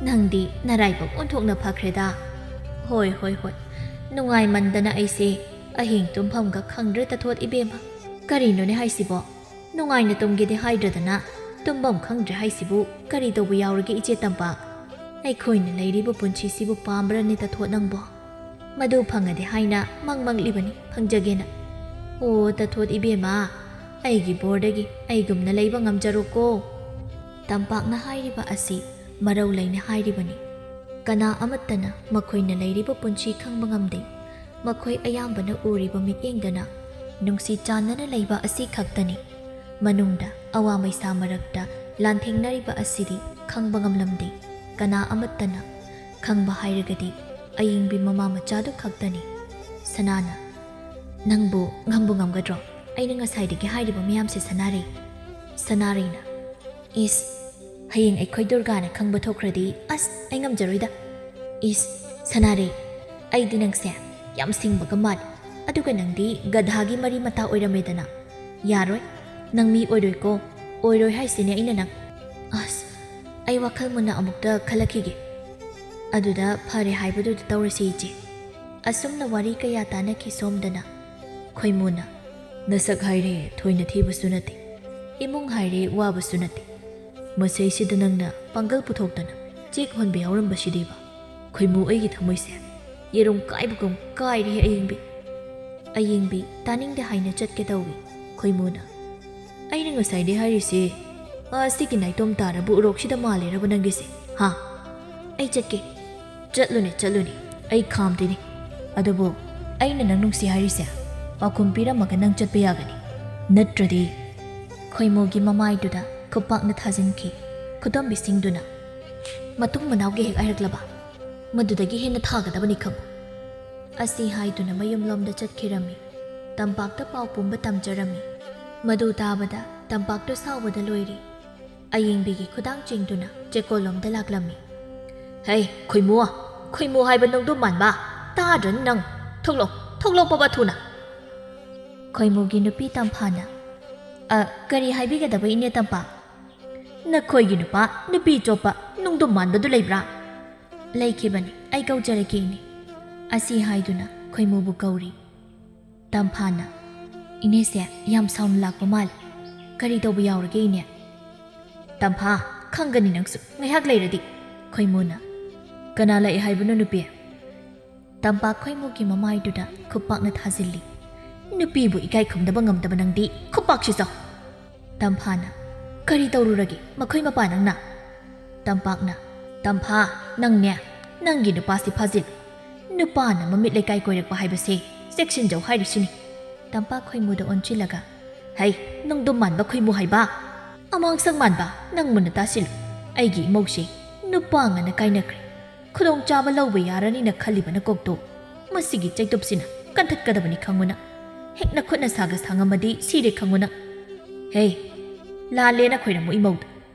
ꯅꯪꯗꯤ ꯅꯔꯥꯏꯕꯛ ꯑꯣꯟꯊꯣꯛꯅ ꯐꯈ꯭ꯔꯦꯗ"꯫ "ꯍꯣꯏ, ꯍꯣꯏ, ꯍꯣꯏ꯫ ꯅꯨꯡꯉꯥꯏꯃꯟꯗꯅ ꯑꯩꯁꯦ ꯑꯍꯤꯡ ꯇꯨꯝꯐꯝꯒ ꯈꯪꯗ꯭ꯔꯦ ꯇꯥꯊꯣꯠ ꯏꯕꯦꯝꯃ꯫ ꯀꯔꯤꯅꯣꯅꯦ ꯍꯥꯏꯁꯤꯕꯣ? ꯅꯨꯡꯉꯥꯏꯅ ꯇꯨꯝꯒꯦꯗꯤ ꯍꯥꯏꯗ꯭ꯔꯗꯅ ꯇꯨꯝꯐꯝ ꯈꯪꯗ꯭ꯔꯦ ꯍꯥꯏꯁꯤꯕꯨ ꯀꯔꯤ ꯇꯧꯕ ꯌꯥꯎꯔꯒꯦ ꯏꯆꯦ ꯇꯝꯄꯥꯛ? ꯑꯩꯈꯣꯏꯅ ꯂꯩꯔꯤꯕ ꯄꯨꯟꯁꯤꯁꯤꯕꯨ ꯄꯥꯝꯕ꯭ꯔꯅꯦ ꯇꯥꯊꯣꯠ ꯅꯪꯕꯣ? ꯃꯗꯨ ꯐꯪꯉꯗꯤ ꯍꯥꯏꯅ ꯃꯪ ꯃꯪꯂꯤꯕꯅꯤ, ꯐꯪꯖꯒꯦꯅ"꯫ "ꯑꯣ ꯇꯥꯊꯣꯠ ꯏꯕꯦꯝꯃ, ꯑꯩꯒꯤ ꯕꯣꯔꯗꯒꯤ ꯑꯩꯒꯨꯝꯅ ꯂꯩꯕ ꯉꯝꯖꯔꯣꯀꯣ"꯫ ꯇꯝꯄꯥꯛꯅ ꯍꯥꯏꯔꯤꯕ ꯑꯁꯤ ꯃꯔꯧ ꯂꯩꯅ ꯍꯥꯏꯔꯤꯕꯅꯤ꯫ ꯀꯅꯥ ꯑꯃꯠꯇꯅ ꯃꯈꯣꯏꯅ ꯂꯩꯔꯤꯕ ꯄꯨꯟꯁꯤ ꯈꯪꯕ ꯉꯝꯗꯦ꯫ ꯃꯈꯣꯏ ꯑꯌꯥꯝꯕꯅ ꯎꯔꯤꯕ ꯃꯤꯠꯌꯦꯡꯗꯅ ꯅꯨꯡꯁꯤ ꯆꯥꯟꯅꯅ ꯂꯩꯕ ꯑꯁꯤ ꯈꯛꯇꯅꯤ꯫ ꯃꯅꯨꯡꯗ ꯑꯋꯥ ꯃꯩꯁꯥ ꯃꯔꯛꯇ ꯂꯥꯟꯊꯦꯡꯅꯔꯤꯕ ꯑꯁꯤꯗꯤ ꯈꯪꯕ ꯉꯝꯂꯝꯗꯦ꯫ ꯀꯅꯥ ꯑꯃꯠꯇꯅ ꯈꯪꯕ ꯍꯥꯏꯔꯒꯗꯤ ꯑꯌꯤꯡꯕꯤ ꯃꯃꯥ ꯃꯆꯥꯗꯨ ꯈꯛꯇꯅꯤ꯫ ꯁꯅꯥꯅ, "ꯅꯪꯕꯨ ꯉꯝꯕꯨ ꯉꯝꯒꯗ꯭ꯔꯣ? ꯑꯩꯅ ꯉꯁꯥꯏꯗꯒꯤ ꯍꯥꯏꯔꯤꯕ ꯃꯌꯥꯝꯁꯦ, ꯁꯅꯥꯔꯩ?" ꯁꯅꯥꯔꯩꯅ, "ꯏꯁ, ꯍꯌꯦꯡ ꯑꯩꯈꯣꯏ ꯗꯨꯔꯒꯥꯅ ꯈꯪꯕ ꯊꯣꯛꯈ꯭ꯔꯗꯤ, ꯑꯁ, ꯑꯩ ꯉꯝꯖꯔꯣꯏꯗ꯫ ꯏꯁ, ꯁꯅꯥꯔꯩ, ꯑꯩꯗꯤ ꯅꯪꯁꯦ ꯌꯥꯝ ꯁꯤꯡꯕꯒ ꯃꯥꯜꯂꯤ꯫ ꯑꯗꯨꯒ ꯅꯪꯗꯤ ꯒꯙꯥꯒꯤ ꯃꯔꯤ ꯃꯇꯥ ꯑꯣꯏꯔꯝꯃꯦꯗꯅ꯫ ꯌꯥꯔꯣꯏ, ꯅꯪ ꯃꯤ ꯑꯣꯏꯔꯣꯏꯀꯣ꯫ ꯑꯣꯏꯔꯣꯏ ꯍꯥꯏꯁꯤꯅꯦ ꯑꯩꯅ ꯅꯪ꯫ ꯑꯁ, ꯑꯩ ꯋꯥꯈꯜ ꯃꯨꯟꯅ ꯑꯃꯨꯛꯇ ꯈꯜꯂꯛꯈꯤꯒꯦ꯫ ꯑꯗꯨꯗ ꯐꯔꯦ ꯍꯥꯏꯕꯗꯨꯗ ꯇꯧꯔꯁꯤ, ꯏꯆꯦ꯫" ꯑꯁꯨꯝꯅ ꯋꯥꯔꯤ ꯀꯌꯥ ꯇꯥꯟꯅꯈꯤ ꯁꯣꯝꯗꯅ꯫ ꯈꯣꯏꯃꯨꯅ, "ꯅꯁꯛ ꯍꯥꯏꯔꯦ ꯊꯣꯏꯅ ꯊꯤꯕꯁꯨ ꯅꯠꯇꯦ, ꯏꯃꯨꯡ ꯍꯥꯏꯔꯦ ꯋꯥꯕꯁꯨ ꯅꯠꯇꯦ꯫ ꯃꯁꯤꯁꯤꯗ ꯅꯪꯅ ꯄꯥꯡꯒꯜ ꯄꯨꯊꯣꯛꯇꯅ ꯆꯦꯛ ꯍꯣꯟꯕ ꯌꯥꯎꯔꯝꯕꯁꯤꯗꯤꯕ꯫ ꯈꯣꯏꯃꯨ, ꯑꯩꯒꯤ ꯊꯃꯣꯏꯁꯦ ꯌꯦꯔꯨꯝ ꯀꯥꯏꯕꯒꯨꯝ ꯀꯥꯏꯔꯦ ꯑꯌꯤꯡꯕꯤ꯫" ꯑꯌꯤꯡꯕꯤ ꯇꯥꯅꯤꯡꯗꯦ ꯍꯥꯏꯅ ꯆꯠꯀꯦ ꯇꯧꯏ꯫ ꯈꯣꯏꯃꯨꯅ, "ꯑꯩꯅ ꯉꯁꯥꯏꯗꯩ ꯍꯥꯏꯔꯤꯁꯦ, ꯑꯁꯤꯒꯤ ꯅꯥꯏꯇꯣꯝ ꯇꯥꯔꯕ ꯎꯔꯣꯛꯁꯤꯗ ꯃꯥꯜꯂꯤꯔꯕ ꯅꯪꯒꯤꯁꯦ, ꯍꯥ?" "ꯑꯩ ꯆꯠꯀꯦ꯫" "ꯆꯠꯂꯨꯅꯦ, ꯆꯠꯂꯨꯅꯦ, ꯑꯩ ꯈꯥꯝꯗꯣꯏꯅꯦ꯫ ꯑꯗꯨꯕꯨ ꯑꯩꯅ ꯅꯪ ꯅꯨꯡꯁꯤ ꯍꯥꯏꯔꯤꯁꯦ ꯄꯥꯎꯈꯨꯝ ꯄꯤꯔꯝꯃꯒ ꯅꯪ ꯆꯠꯄ ꯌꯥꯒꯅꯤ, ꯅꯠꯇ꯭ꯔꯗꯤ꯫" ꯈꯣꯏꯃꯨꯒꯤ ꯃꯃꯥꯏꯗꯨꯗ ꯈꯨꯄꯥꯛꯅ ꯊꯥꯖꯤꯟꯈꯤ꯫ ꯈꯨꯗꯣꯝꯕꯤꯁꯤꯡꯗꯨꯅ, "ꯃꯇꯨꯡ ꯃꯅꯥꯎꯒꯤ ꯍꯦꯛ ꯍꯥꯏꯔꯛꯂꯕ, ꯃꯗꯨꯗꯒꯤ ꯍꯦꯟꯅ ꯊꯥꯒꯗꯕꯅꯤ ꯈꯪꯉꯨ꯫" ꯑꯁꯤ ꯍꯥꯏꯗꯨꯅ ꯃꯌꯨꯝꯂꯣꯝꯗ ꯆꯠꯈꯤꯔꯝꯃꯤ꯫ ꯇꯝꯄꯥꯛꯇ ꯄꯥꯎ ꯄꯨꯝꯕ ꯇꯝꯖꯔꯝꯃꯤ꯫ ꯃꯗꯨ ꯇꯥꯕꯗ ꯇꯝꯄꯥꯛꯇꯨ ꯁꯥꯎꯕꯗ ꯂꯣꯏꯔꯤ꯫ ꯑꯌꯤꯡꯕꯤꯒꯤ ꯈꯨꯗꯥꯡ ꯆꯤꯡꯗꯨꯅ ꯆꯦꯀꯣꯜꯂꯣꯝꯗ ꯂꯥꯛꯂꯝꯃꯤ꯫ "ꯍꯩ, ꯈꯣꯏꯃꯨ, ꯈꯣꯏꯃꯨ ꯍꯥꯏꯕ ꯅꯣꯡꯗꯣꯝ ꯃꯥꯟꯕ, ꯇꯥꯗ꯭ꯔꯅꯤ ꯅꯪ? ꯊꯣꯛꯂꯣ, ꯊꯣꯛꯂꯣ ꯄꯕ ꯊꯨꯅ!" ꯈꯣꯏꯃꯨꯒꯤ ꯅꯨꯄꯤ ꯇꯝꯐꯥꯅ, "ꯑ, ꯀꯔꯤ ꯍꯥꯏꯕꯤꯒꯗꯕ, ꯏꯅꯦ ꯇꯝꯄꯥꯛ?" "ꯅꯈꯣꯏꯒꯤ ꯅꯨꯄꯥ ꯅꯨꯄꯤ ꯆꯣꯞꯄ ꯅꯣꯡꯗꯣꯝ ꯃꯥꯟꯕꯗꯨ ꯂꯩꯕ꯭ꯔꯥ?" "ꯂꯩꯈꯤꯕꯅꯤ, ꯑꯩ ꯀꯧꯖꯔꯛꯀꯦ, ꯏꯅꯦ꯫" ꯑꯁꯤ ꯍꯥꯏꯗꯨꯅ ꯈꯣꯏꯃꯨꯕꯨ ꯀꯧꯔꯤ꯫ ꯇꯝꯐꯥꯅ, "ꯏꯅꯦꯁꯦ ꯌꯥꯝ ꯁꯥꯎꯅ ꯂꯥꯛꯄ ꯃꯥꯜꯂꯤ꯫ ꯀꯔꯤ ꯇꯧꯕ ꯌꯥꯎꯔꯒꯦ, ꯏꯅꯦ?" "ꯇꯝꯐꯥ, ꯈꯪꯒꯅꯤ ꯅꯪꯁꯨ ꯉꯥꯏꯍꯥꯛ ꯂꯩꯔꯗꯤ꯫" ꯈꯣꯏꯃꯨꯅ, "ꯀꯅꯥ ꯂꯥꯛꯑꯦ ꯍꯥꯏꯕꯅꯣ, ꯅꯨꯄꯤ?" ꯇꯝꯄꯥꯛ ꯈꯣꯏꯃꯨꯒꯤ ꯃꯃꯥꯏꯗꯨꯗ ꯈꯨꯄꯥꯛꯅ ꯊꯥꯖꯤꯜꯂꯤ꯫ "ꯅꯨꯄꯤꯕꯨ ꯏꯀꯥꯏ ꯈꯨꯝꯅꯕ ꯉꯝꯗꯕ ꯅꯪꯗꯤ ꯈꯨꯄꯥꯛꯁꯤ ꯆꯥꯎ!" ꯇꯝꯐꯥꯅ, "ꯀꯔꯤ ꯇꯧꯔꯨꯔꯒꯦ ꯃꯈꯣꯏ ꯃꯄꯥ ꯅꯪꯅ?" ꯇꯝꯄꯥꯛꯅ, "ꯇꯝꯐꯥ, ꯅꯪꯅꯦ, ꯅꯪꯒꯤ ꯅꯨꯄꯥꯁꯤ ꯐꯥꯖꯤꯜ꯫ ꯅꯨꯄꯥꯅ ꯃꯃꯤꯠ ꯂꯩꯀꯥꯏ ꯀꯣꯏꯔꯛꯄ ꯍꯥꯏꯕꯁꯦ ꯆꯦꯛꯁꯤꯟꯖꯧ ꯍꯥꯏꯔꯤꯁꯤꯅꯤ꯫" ꯇꯝꯄꯥꯛ ꯈꯣꯏꯃꯨꯗ ꯑꯣꯟꯁꯤꯜꯂꯒ, "ꯍꯩ, ꯅꯪꯗꯣ ꯃꯥꯟꯕ ꯈꯣꯏꯃꯨ ꯍꯥꯏꯕ, ꯑꯃꯥꯡꯁꯪ ꯃꯥꯟꯕ, ꯅꯪ ꯃꯨꯟꯅ ꯇꯥꯁꯤꯜꯂꯨ꯫ ꯑꯩꯒꯤ ꯏꯃꯧꯁꯦ ꯅꯨꯄꯥ ꯉꯟꯅ ꯀꯥꯏꯅꯈ꯭ꯔꯦ꯫ ꯈꯨꯗꯣꯡꯆꯥꯕ ꯂꯧꯕ ꯌꯥꯔꯅꯤꯅ ꯈꯜꯂꯤꯕ ꯅꯀꯣꯛꯇꯣ ꯃꯁꯤꯒꯤ ꯆꯩꯇꯨꯞꯁꯤꯅ ꯀꯟꯊꯠꯀꯗꯕꯅꯤ ꯈꯪꯉꯨ ꯅꯪ꯫ ꯍꯦꯛ ꯅꯈꯨꯠ ꯅꯁꯥꯒ ꯁꯥꯡꯉꯝꯃꯗꯤ ꯁꯤꯔꯦ ꯈꯪꯉꯨ ꯅꯪ꯫ ꯍꯦ, ꯂꯥꯜꯂꯦꯅ ꯈꯣꯏꯔꯝꯃꯨ ꯏꯃꯧꯗ꯫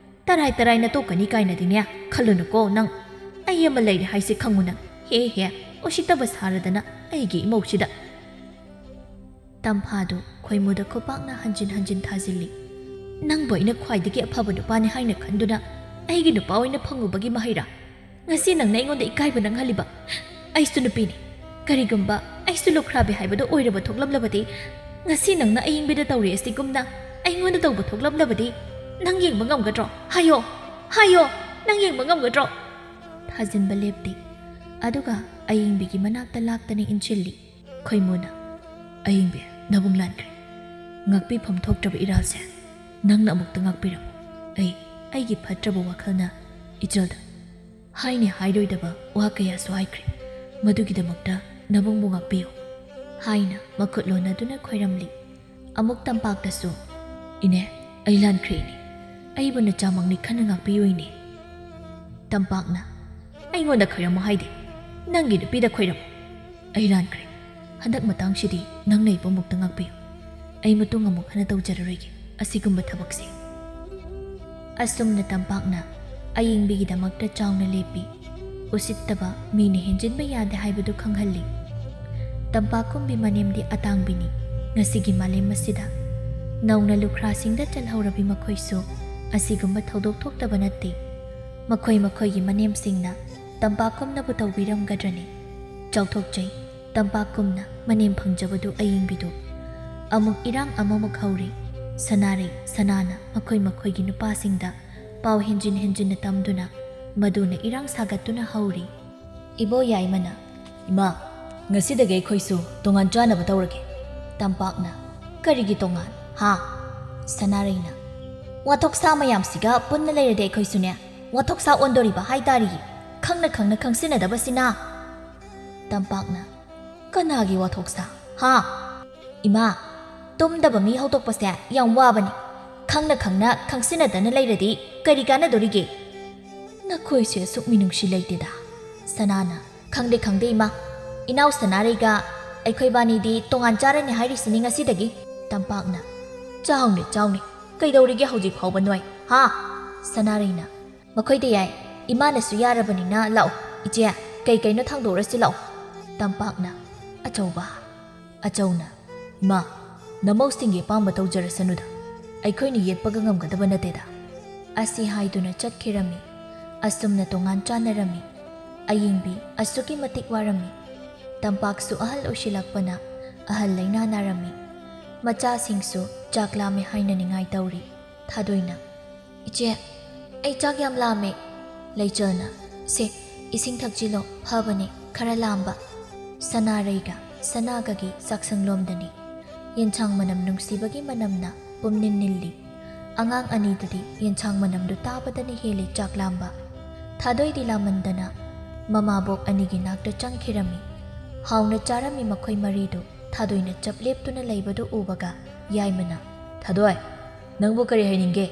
ꯇꯔꯥꯏ ꯇꯔꯥꯏꯅ ꯇꯣꯛꯀꯅꯤ ꯀꯥꯏꯅꯗꯤꯅꯦ ꯈꯜꯂꯨꯅꯨꯀꯣ ꯅꯪ꯫ ꯑꯩ ꯑꯃ ꯂꯩꯔꯦ ꯍꯥꯏꯁꯦ ꯈꯪꯉꯨ ꯅꯪ꯫ ꯍꯦ ꯍꯦ, ꯎꯁꯤꯠꯇꯕ ꯁꯥꯔꯗꯅ ꯑꯩꯒꯤ ꯏꯃꯧꯁꯤꯗ꯫" ꯇꯝꯐꯥꯗꯨ ꯈꯣꯏꯃꯨꯗ ꯈꯨꯄꯥꯛꯅ ꯍꯟꯖꯤꯟ ꯍꯟꯖꯤꯟ ꯊꯥꯖꯤꯜꯂꯤ꯫ "ꯅꯪꯕꯨ ꯑꯩꯅ ꯈ꯭ꯋꯥꯏꯗꯒꯤ ꯑꯐꯕ ꯅꯨꯄꯥꯅꯤ ꯍꯥꯏꯅ ꯈꯟꯗꯨꯅ ꯑꯩꯒꯤ ꯅꯨꯄꯥ ꯑꯣꯏꯅ ꯐꯪꯉꯨꯕꯒꯤ ꯃꯍꯩꯔꯥ? ꯉꯁꯤ ꯅꯪꯅ ꯑꯩꯉꯣꯟꯗ ꯏꯀꯥꯏꯕ ꯅꯪꯍꯜꯂꯤꯕ? ꯑꯩꯁꯨ ꯅꯨꯄꯤꯅꯤ꯫ ꯀꯔꯤꯒꯨꯝꯕ ꯑꯩꯁꯨ ꯂꯨꯈ꯭ꯔꯥꯕꯤ ꯍꯥꯏꯕꯗꯨ ꯑꯣꯏꯔꯕ ꯊꯣꯛꯂꯝꯂꯕꯗꯤ, ꯉꯁꯤ ꯅꯪꯅ ꯑꯏꯪꯕꯤꯗ ꯇꯧꯔꯤ ꯑꯁꯤꯒꯨꯝꯅ ꯑꯩꯉꯣꯟꯗ ꯇꯧꯕ ꯊꯣꯛꯂꯝꯂꯕꯗꯤ, ꯅꯪ ꯌꯦꯡꯕ ꯉꯝꯒꯗ꯭ꯔꯣ? ꯍꯥꯏꯌꯣ, ꯍꯥꯏꯌꯣ, ꯅꯪ ꯌꯦꯡꯕ ꯉꯝꯒꯗ꯭ꯔꯣ?" ꯊꯥꯖꯤꯟꯕ ꯂꯦꯞꯇꯦ꯫ ꯑꯗꯨꯒ ꯑꯏꯪꯕꯤꯒꯤ ꯃꯅꯥꯛꯇ ꯂꯥꯛꯇꯅ ꯏꯟꯁꯤꯜꯂꯤ꯫ ꯈꯣꯏꯃꯨꯅ, "ꯑꯏꯪꯕꯤ, ꯅꯕꯨꯡ ꯂꯥꯟꯈ꯭ꯔꯦ꯫ ꯉꯥꯛꯄꯤꯐꯝ ꯊꯣꯛꯇ꯭ꯔꯕ ꯏꯔꯥꯜꯁꯦ ꯅꯪꯅ ꯑꯃꯨꯛꯇ ꯉꯥꯛꯄꯤꯔꯝꯃꯨ꯫ ꯑꯩ, ꯑꯩꯒꯤ ꯐꯠꯇ꯭ꯔꯕ ꯋꯥꯈꯜꯅ ꯏꯆꯜꯗ ꯍꯥꯏꯅꯤ ꯍꯥꯏꯔꯣꯏꯗꯕ ꯋꯥ ꯀꯌꯥꯁꯨ ꯍꯥꯏꯈ꯭ꯔꯦ꯫ ꯃꯗꯨꯒꯤꯗꯃꯛꯇ ꯅꯕꯨꯡꯕꯨ ꯉꯥꯛꯄꯤꯌꯨ" ꯍꯥꯏꯅ ꯃꯈꯨꯠ ꯂꯣꯟꯅꯗꯨꯅ ꯈꯣꯏꯔꯝꯂꯤ꯫ ꯑꯃꯨꯛ ꯇꯝꯄꯥꯛꯇꯁꯨ, "ꯏꯅꯦ, ꯑꯩ ꯂꯥꯟꯈ꯭ꯔꯦ ꯏꯅꯦ꯫ ꯑꯩꯕꯨ ꯅꯆꯥꯃꯛꯅꯤ ꯈꯟꯅ ꯉꯥꯛꯄꯤꯌꯨ ꯏꯅꯦ꯫" ꯇꯝꯄꯥꯛꯅ, "ꯑꯩꯉꯣꯟꯗ ꯈꯣꯏꯔꯝꯃꯨ ꯍꯥꯏꯗꯦ, ꯅꯪꯒꯤ ꯅꯨꯄꯤꯗ ꯈꯣꯏꯔꯝꯃꯨ꯫ ꯑꯩ ꯂꯥꯟꯈ꯭ꯔꯦ꯫ ꯍꯟꯗꯛ ꯃꯇꯥꯡꯁꯤꯗꯤ ꯅꯪꯅ ꯏꯕꯨꯡꯃꯨꯛꯇ ꯉꯥꯛꯄꯤꯌꯨ꯫ ꯑꯩ ꯃꯇꯨꯡ ꯑꯃꯨꯛ ꯍꯟꯅ ꯇꯧꯖꯔꯔꯣꯏꯒꯦ ꯑꯁꯤꯒꯨꯝꯕ ꯊꯕꯛꯁꯦ꯫" ꯑꯁꯨꯝꯅ ꯇꯝꯄꯥꯛꯅ ꯑꯌꯤꯡꯕꯤꯒꯤꯗꯃꯛꯇ ꯆꯥꯎꯅ ꯂꯦꯞꯄꯤ꯫ ꯎꯁꯤꯠꯇꯕ ꯃꯤꯅ ꯍꯦꯟꯖꯤꯟꯕ ꯌꯥꯗꯦ ꯍꯥꯏꯕꯗꯨ ꯈꯪꯍꯜꯂꯤ꯫ ꯇꯝꯄꯥꯛ ꯀꯨꯝꯕꯤ ꯃꯅꯦꯝꯗꯤ ꯑꯇꯥꯡꯕꯤꯅꯤ꯫ ꯉꯁꯤꯒꯤ ꯃꯥꯂꯦꯝ ꯑꯁꯤꯗ ꯅꯧꯅ ꯂꯨꯈ꯭ꯔꯥꯁꯤꯡꯗ ꯆꯜꯍꯧꯔꯕꯤ ꯃꯈꯣꯏꯁꯨ ꯑꯁꯤꯒꯨꯝꯕ ꯊꯧꯗꯣꯛ ꯊꯣꯛꯇꯕ ꯅꯠꯇꯦ꯫ ꯃꯈꯣꯏ ꯃꯈꯣꯏꯒꯤ ꯃꯅꯦꯝꯁꯤꯡꯅ ꯇꯝꯄꯥꯛ ꯀꯨꯝꯅꯕꯨ ꯇꯧꯕꯤꯔꯝꯒꯗ꯭ꯔꯅꯤ? ꯆꯥꯎꯊꯣꯛꯆꯩ꯫ ꯇꯝꯄꯥꯛ ꯀꯨꯝꯅ ꯃꯅꯦꯝ ꯐꯪꯖꯕꯗꯨ ꯑꯌꯤꯡꯕꯤꯗꯨ꯫ ꯑꯃꯨꯛ ꯏꯔꯥꯡ ꯑꯃꯃꯨꯛ ꯍꯧꯔꯤ꯫ ꯁꯅꯥꯔꯩ, ꯁꯅꯥꯅ ꯃꯈꯣꯏ ꯃꯈꯣꯏꯒꯤ ꯅꯨꯄꯥꯁꯤꯡꯗ ꯄꯥꯎ ꯍꯦꯟꯖꯤꯟ ꯍꯦꯟꯖꯤꯟꯅ ꯇꯝꯗꯨꯅ ꯃꯗꯨꯅ ꯏꯔꯥꯡ ꯁꯥꯒꯠꯇꯨꯅ ꯍꯧꯔꯤ꯫ ꯏꯕꯣ ꯌꯥꯏꯃꯅ, "ꯏꯃꯥ, ꯉꯁꯤꯗꯒꯤ ꯑꯩꯈꯣꯏꯁꯨ ꯇꯣꯉꯥꯟ ꯆꯥꯅꯕ ꯇꯧꯔꯒꯦ꯫" ꯇꯝꯄꯥꯛꯅ, "ꯀꯔꯤꯒꯤ ꯇꯣꯉꯥꯟ, ꯍꯥ?" ꯁꯅꯥꯔꯩꯅ, "ꯋꯥꯊꯣꯛ ꯁꯥ ꯃꯌꯥꯝꯁꯤꯒ ꯄꯨꯟꯅ ꯂꯩꯔꯗꯤ ꯑꯩꯈꯣꯏꯁꯨꯅꯦ, ꯋꯥꯊꯣꯛ ꯁꯥ ꯑꯣꯟꯗꯣꯔꯤꯕ ꯍꯥꯏꯇꯥꯔꯤꯌꯦ꯫ ꯈꯪꯅ ꯈꯪꯅ ꯈꯪꯁꯤꯟꯅꯗꯕꯁꯤꯅ꯫" ꯇꯝꯄꯥꯛꯅ, "ꯀꯅꯥꯒꯤ ꯋꯥꯊꯣꯛ ꯁꯥ, ꯍꯥ?" "ꯏꯃꯥ, ꯇꯨꯝꯗꯕ ꯃꯤ ꯍꯧꯗꯣꯛꯄꯁꯦ ꯌꯥꯝ ꯋꯥꯕꯅꯤ꯫ ꯈꯪꯅ ꯈꯪꯅ ꯈꯪꯁꯤꯟꯅꯗꯅ ꯂꯩꯔꯗꯤ ꯀꯔꯤ ꯀꯥꯟꯅꯗꯣꯔꯤꯒꯦ? ꯅꯈꯣꯏꯁꯦ ꯑꯁꯨꯛ ꯃꯤꯅꯨꯡꯁꯤ ꯂꯩꯇꯦꯗ꯫ ꯁꯅꯥꯅ, "ꯈꯪꯗꯦ, ꯈꯪꯗꯦ, ꯏꯃꯥ꯫ ꯏꯅꯥꯎ ꯁꯅꯥꯔꯩꯒ ꯑꯩꯈꯣꯏꯕꯥꯅꯤꯗꯤ ꯇꯣꯉꯥꯟ ꯆꯥꯔꯅꯤ ꯍꯥꯏꯔꯤꯁꯤꯅꯤ ꯉꯁꯤꯗꯒꯤ"꯫ ꯇꯝꯄꯥꯛꯅ, "ꯆꯥꯎꯅꯦ, ꯆꯥꯎꯅꯦ꯫ ꯀꯩꯗꯧꯔꯤꯒꯦ ꯍꯧꯖꯤꯛ ꯐꯥꯎꯕ ꯅꯣꯏ, ꯍꯥ?" ꯁꯅꯥꯔꯩꯅ, "ꯃꯈꯣꯏꯗ ꯌꯥꯏ꯫ ꯏꯃꯥꯅꯁꯨ ꯌꯥꯔꯕꯅꯤꯅ ꯂꯥꯛꯑꯣ꯫ ꯏꯆꯦ, ꯀꯩ ꯀꯩꯅꯣ ꯊꯥꯡꯗꯣꯛꯎꯔꯁꯤ ꯂꯥꯛꯑꯣ"꯫ ꯇꯝꯄꯥꯛꯅ, "ꯑꯆꯧꯕ"꯫ ꯑꯆꯧꯅ, "ꯏꯃꯥ, ꯅꯃꯧꯁꯤꯡꯒꯤ ꯑꯄꯥꯝꯕ ꯇꯧꯖꯔꯁꯅꯨꯗ꯫ ꯑꯩꯈꯣꯏꯅ ꯌꯦꯠꯄꯒ ꯉꯝꯒꯗꯕ ꯅꯠꯇꯦꯗ"꯫ ꯑꯁꯤ ꯍꯥꯏꯗꯨꯅ ꯆꯠꯈꯤꯔꯝꯃꯤ꯫ ꯑꯁꯨꯝꯅ ꯇꯣꯉꯥꯟ ꯆꯥꯟꯅꯔꯝꯃꯤ꯫ ꯑꯌꯤꯡꯕꯤ ꯑꯁꯨꯛꯀꯤ ꯃꯇꯤꯛ ꯋꯥꯔꯝꯃꯤ꯫ ꯇꯝꯄꯥꯛꯁꯨ ꯑꯍꯜ ꯑꯣꯏꯁꯤꯜꯂꯛꯄꯅ ꯑꯍꯜ ꯂꯩꯅꯥ ꯅꯥꯔꯝꯃꯤ꯫ ꯃꯆꯥꯁꯤꯡꯁꯨ ꯆꯥꯛ ꯂꯥꯝꯃꯦ ꯍꯥꯏꯅ ꯅꯤꯡꯉꯥꯏ ꯇꯧꯔꯤ꯫ ꯊꯥꯗꯣꯏꯅ, "ꯏꯆꯦ, ꯑꯩ ꯆꯥꯛ ꯌꯥꯝ ꯂꯥꯝꯃꯦ"꯫ ꯂꯩꯆꯜꯅ, "ꯁꯦ, ꯏꯁꯤꯡ ꯊꯛꯆꯤꯜꯂꯣ, ꯐꯕꯅꯦ ꯈꯔ ꯂꯥꯝꯕ"꯫ ꯁꯅꯥꯔꯩꯒ ꯁꯅꯥꯒꯒꯤ ꯆꯥꯛꯁꯪꯂꯣꯝꯗꯅꯤ꯫ ꯌꯦꯟꯁꯥꯡ ꯃꯅꯝ ꯅꯨꯡꯁꯤꯕꯒꯤ ꯃꯅꯝꯅ ꯄꯨꯝꯅꯤꯟ ꯅꯤꯜꯂꯤ꯫ ꯑꯉꯥꯡ ꯑꯅꯤꯗꯨꯗꯤ ꯌꯦꯟꯁꯥꯡ ꯃꯅꯝꯗꯨ ꯇꯥꯕꯗꯅ ꯍꯦꯜꯂꯤ ꯆꯥꯛ ꯂꯥꯝꯕ꯫ ꯊꯥꯗꯣꯏꯗꯤ ꯂꯥꯝꯃꯟꯗꯅ ꯃꯃꯥꯕꯣꯛ ꯑꯅꯤꯒꯤ ꯅꯥꯛꯇ ꯆꯪꯈꯤꯔꯝꯃꯤ꯫ ꯍꯥꯎꯅ ꯆꯥꯔꯝꯃꯤ ꯃꯈꯣꯏ ꯃꯔꯤꯗꯨ꯫ ꯊꯥꯗꯣꯏꯅ ꯆꯞ ꯂꯦꯞꯇꯨꯅ ꯂꯩꯕꯗꯨ ꯎꯕꯒ ꯌꯥꯏꯃꯅ, "ꯊꯥꯗꯣꯏ, ꯅꯪꯕꯨ ꯀꯔꯤ ꯍꯥꯏꯅꯤꯡꯒꯦ?"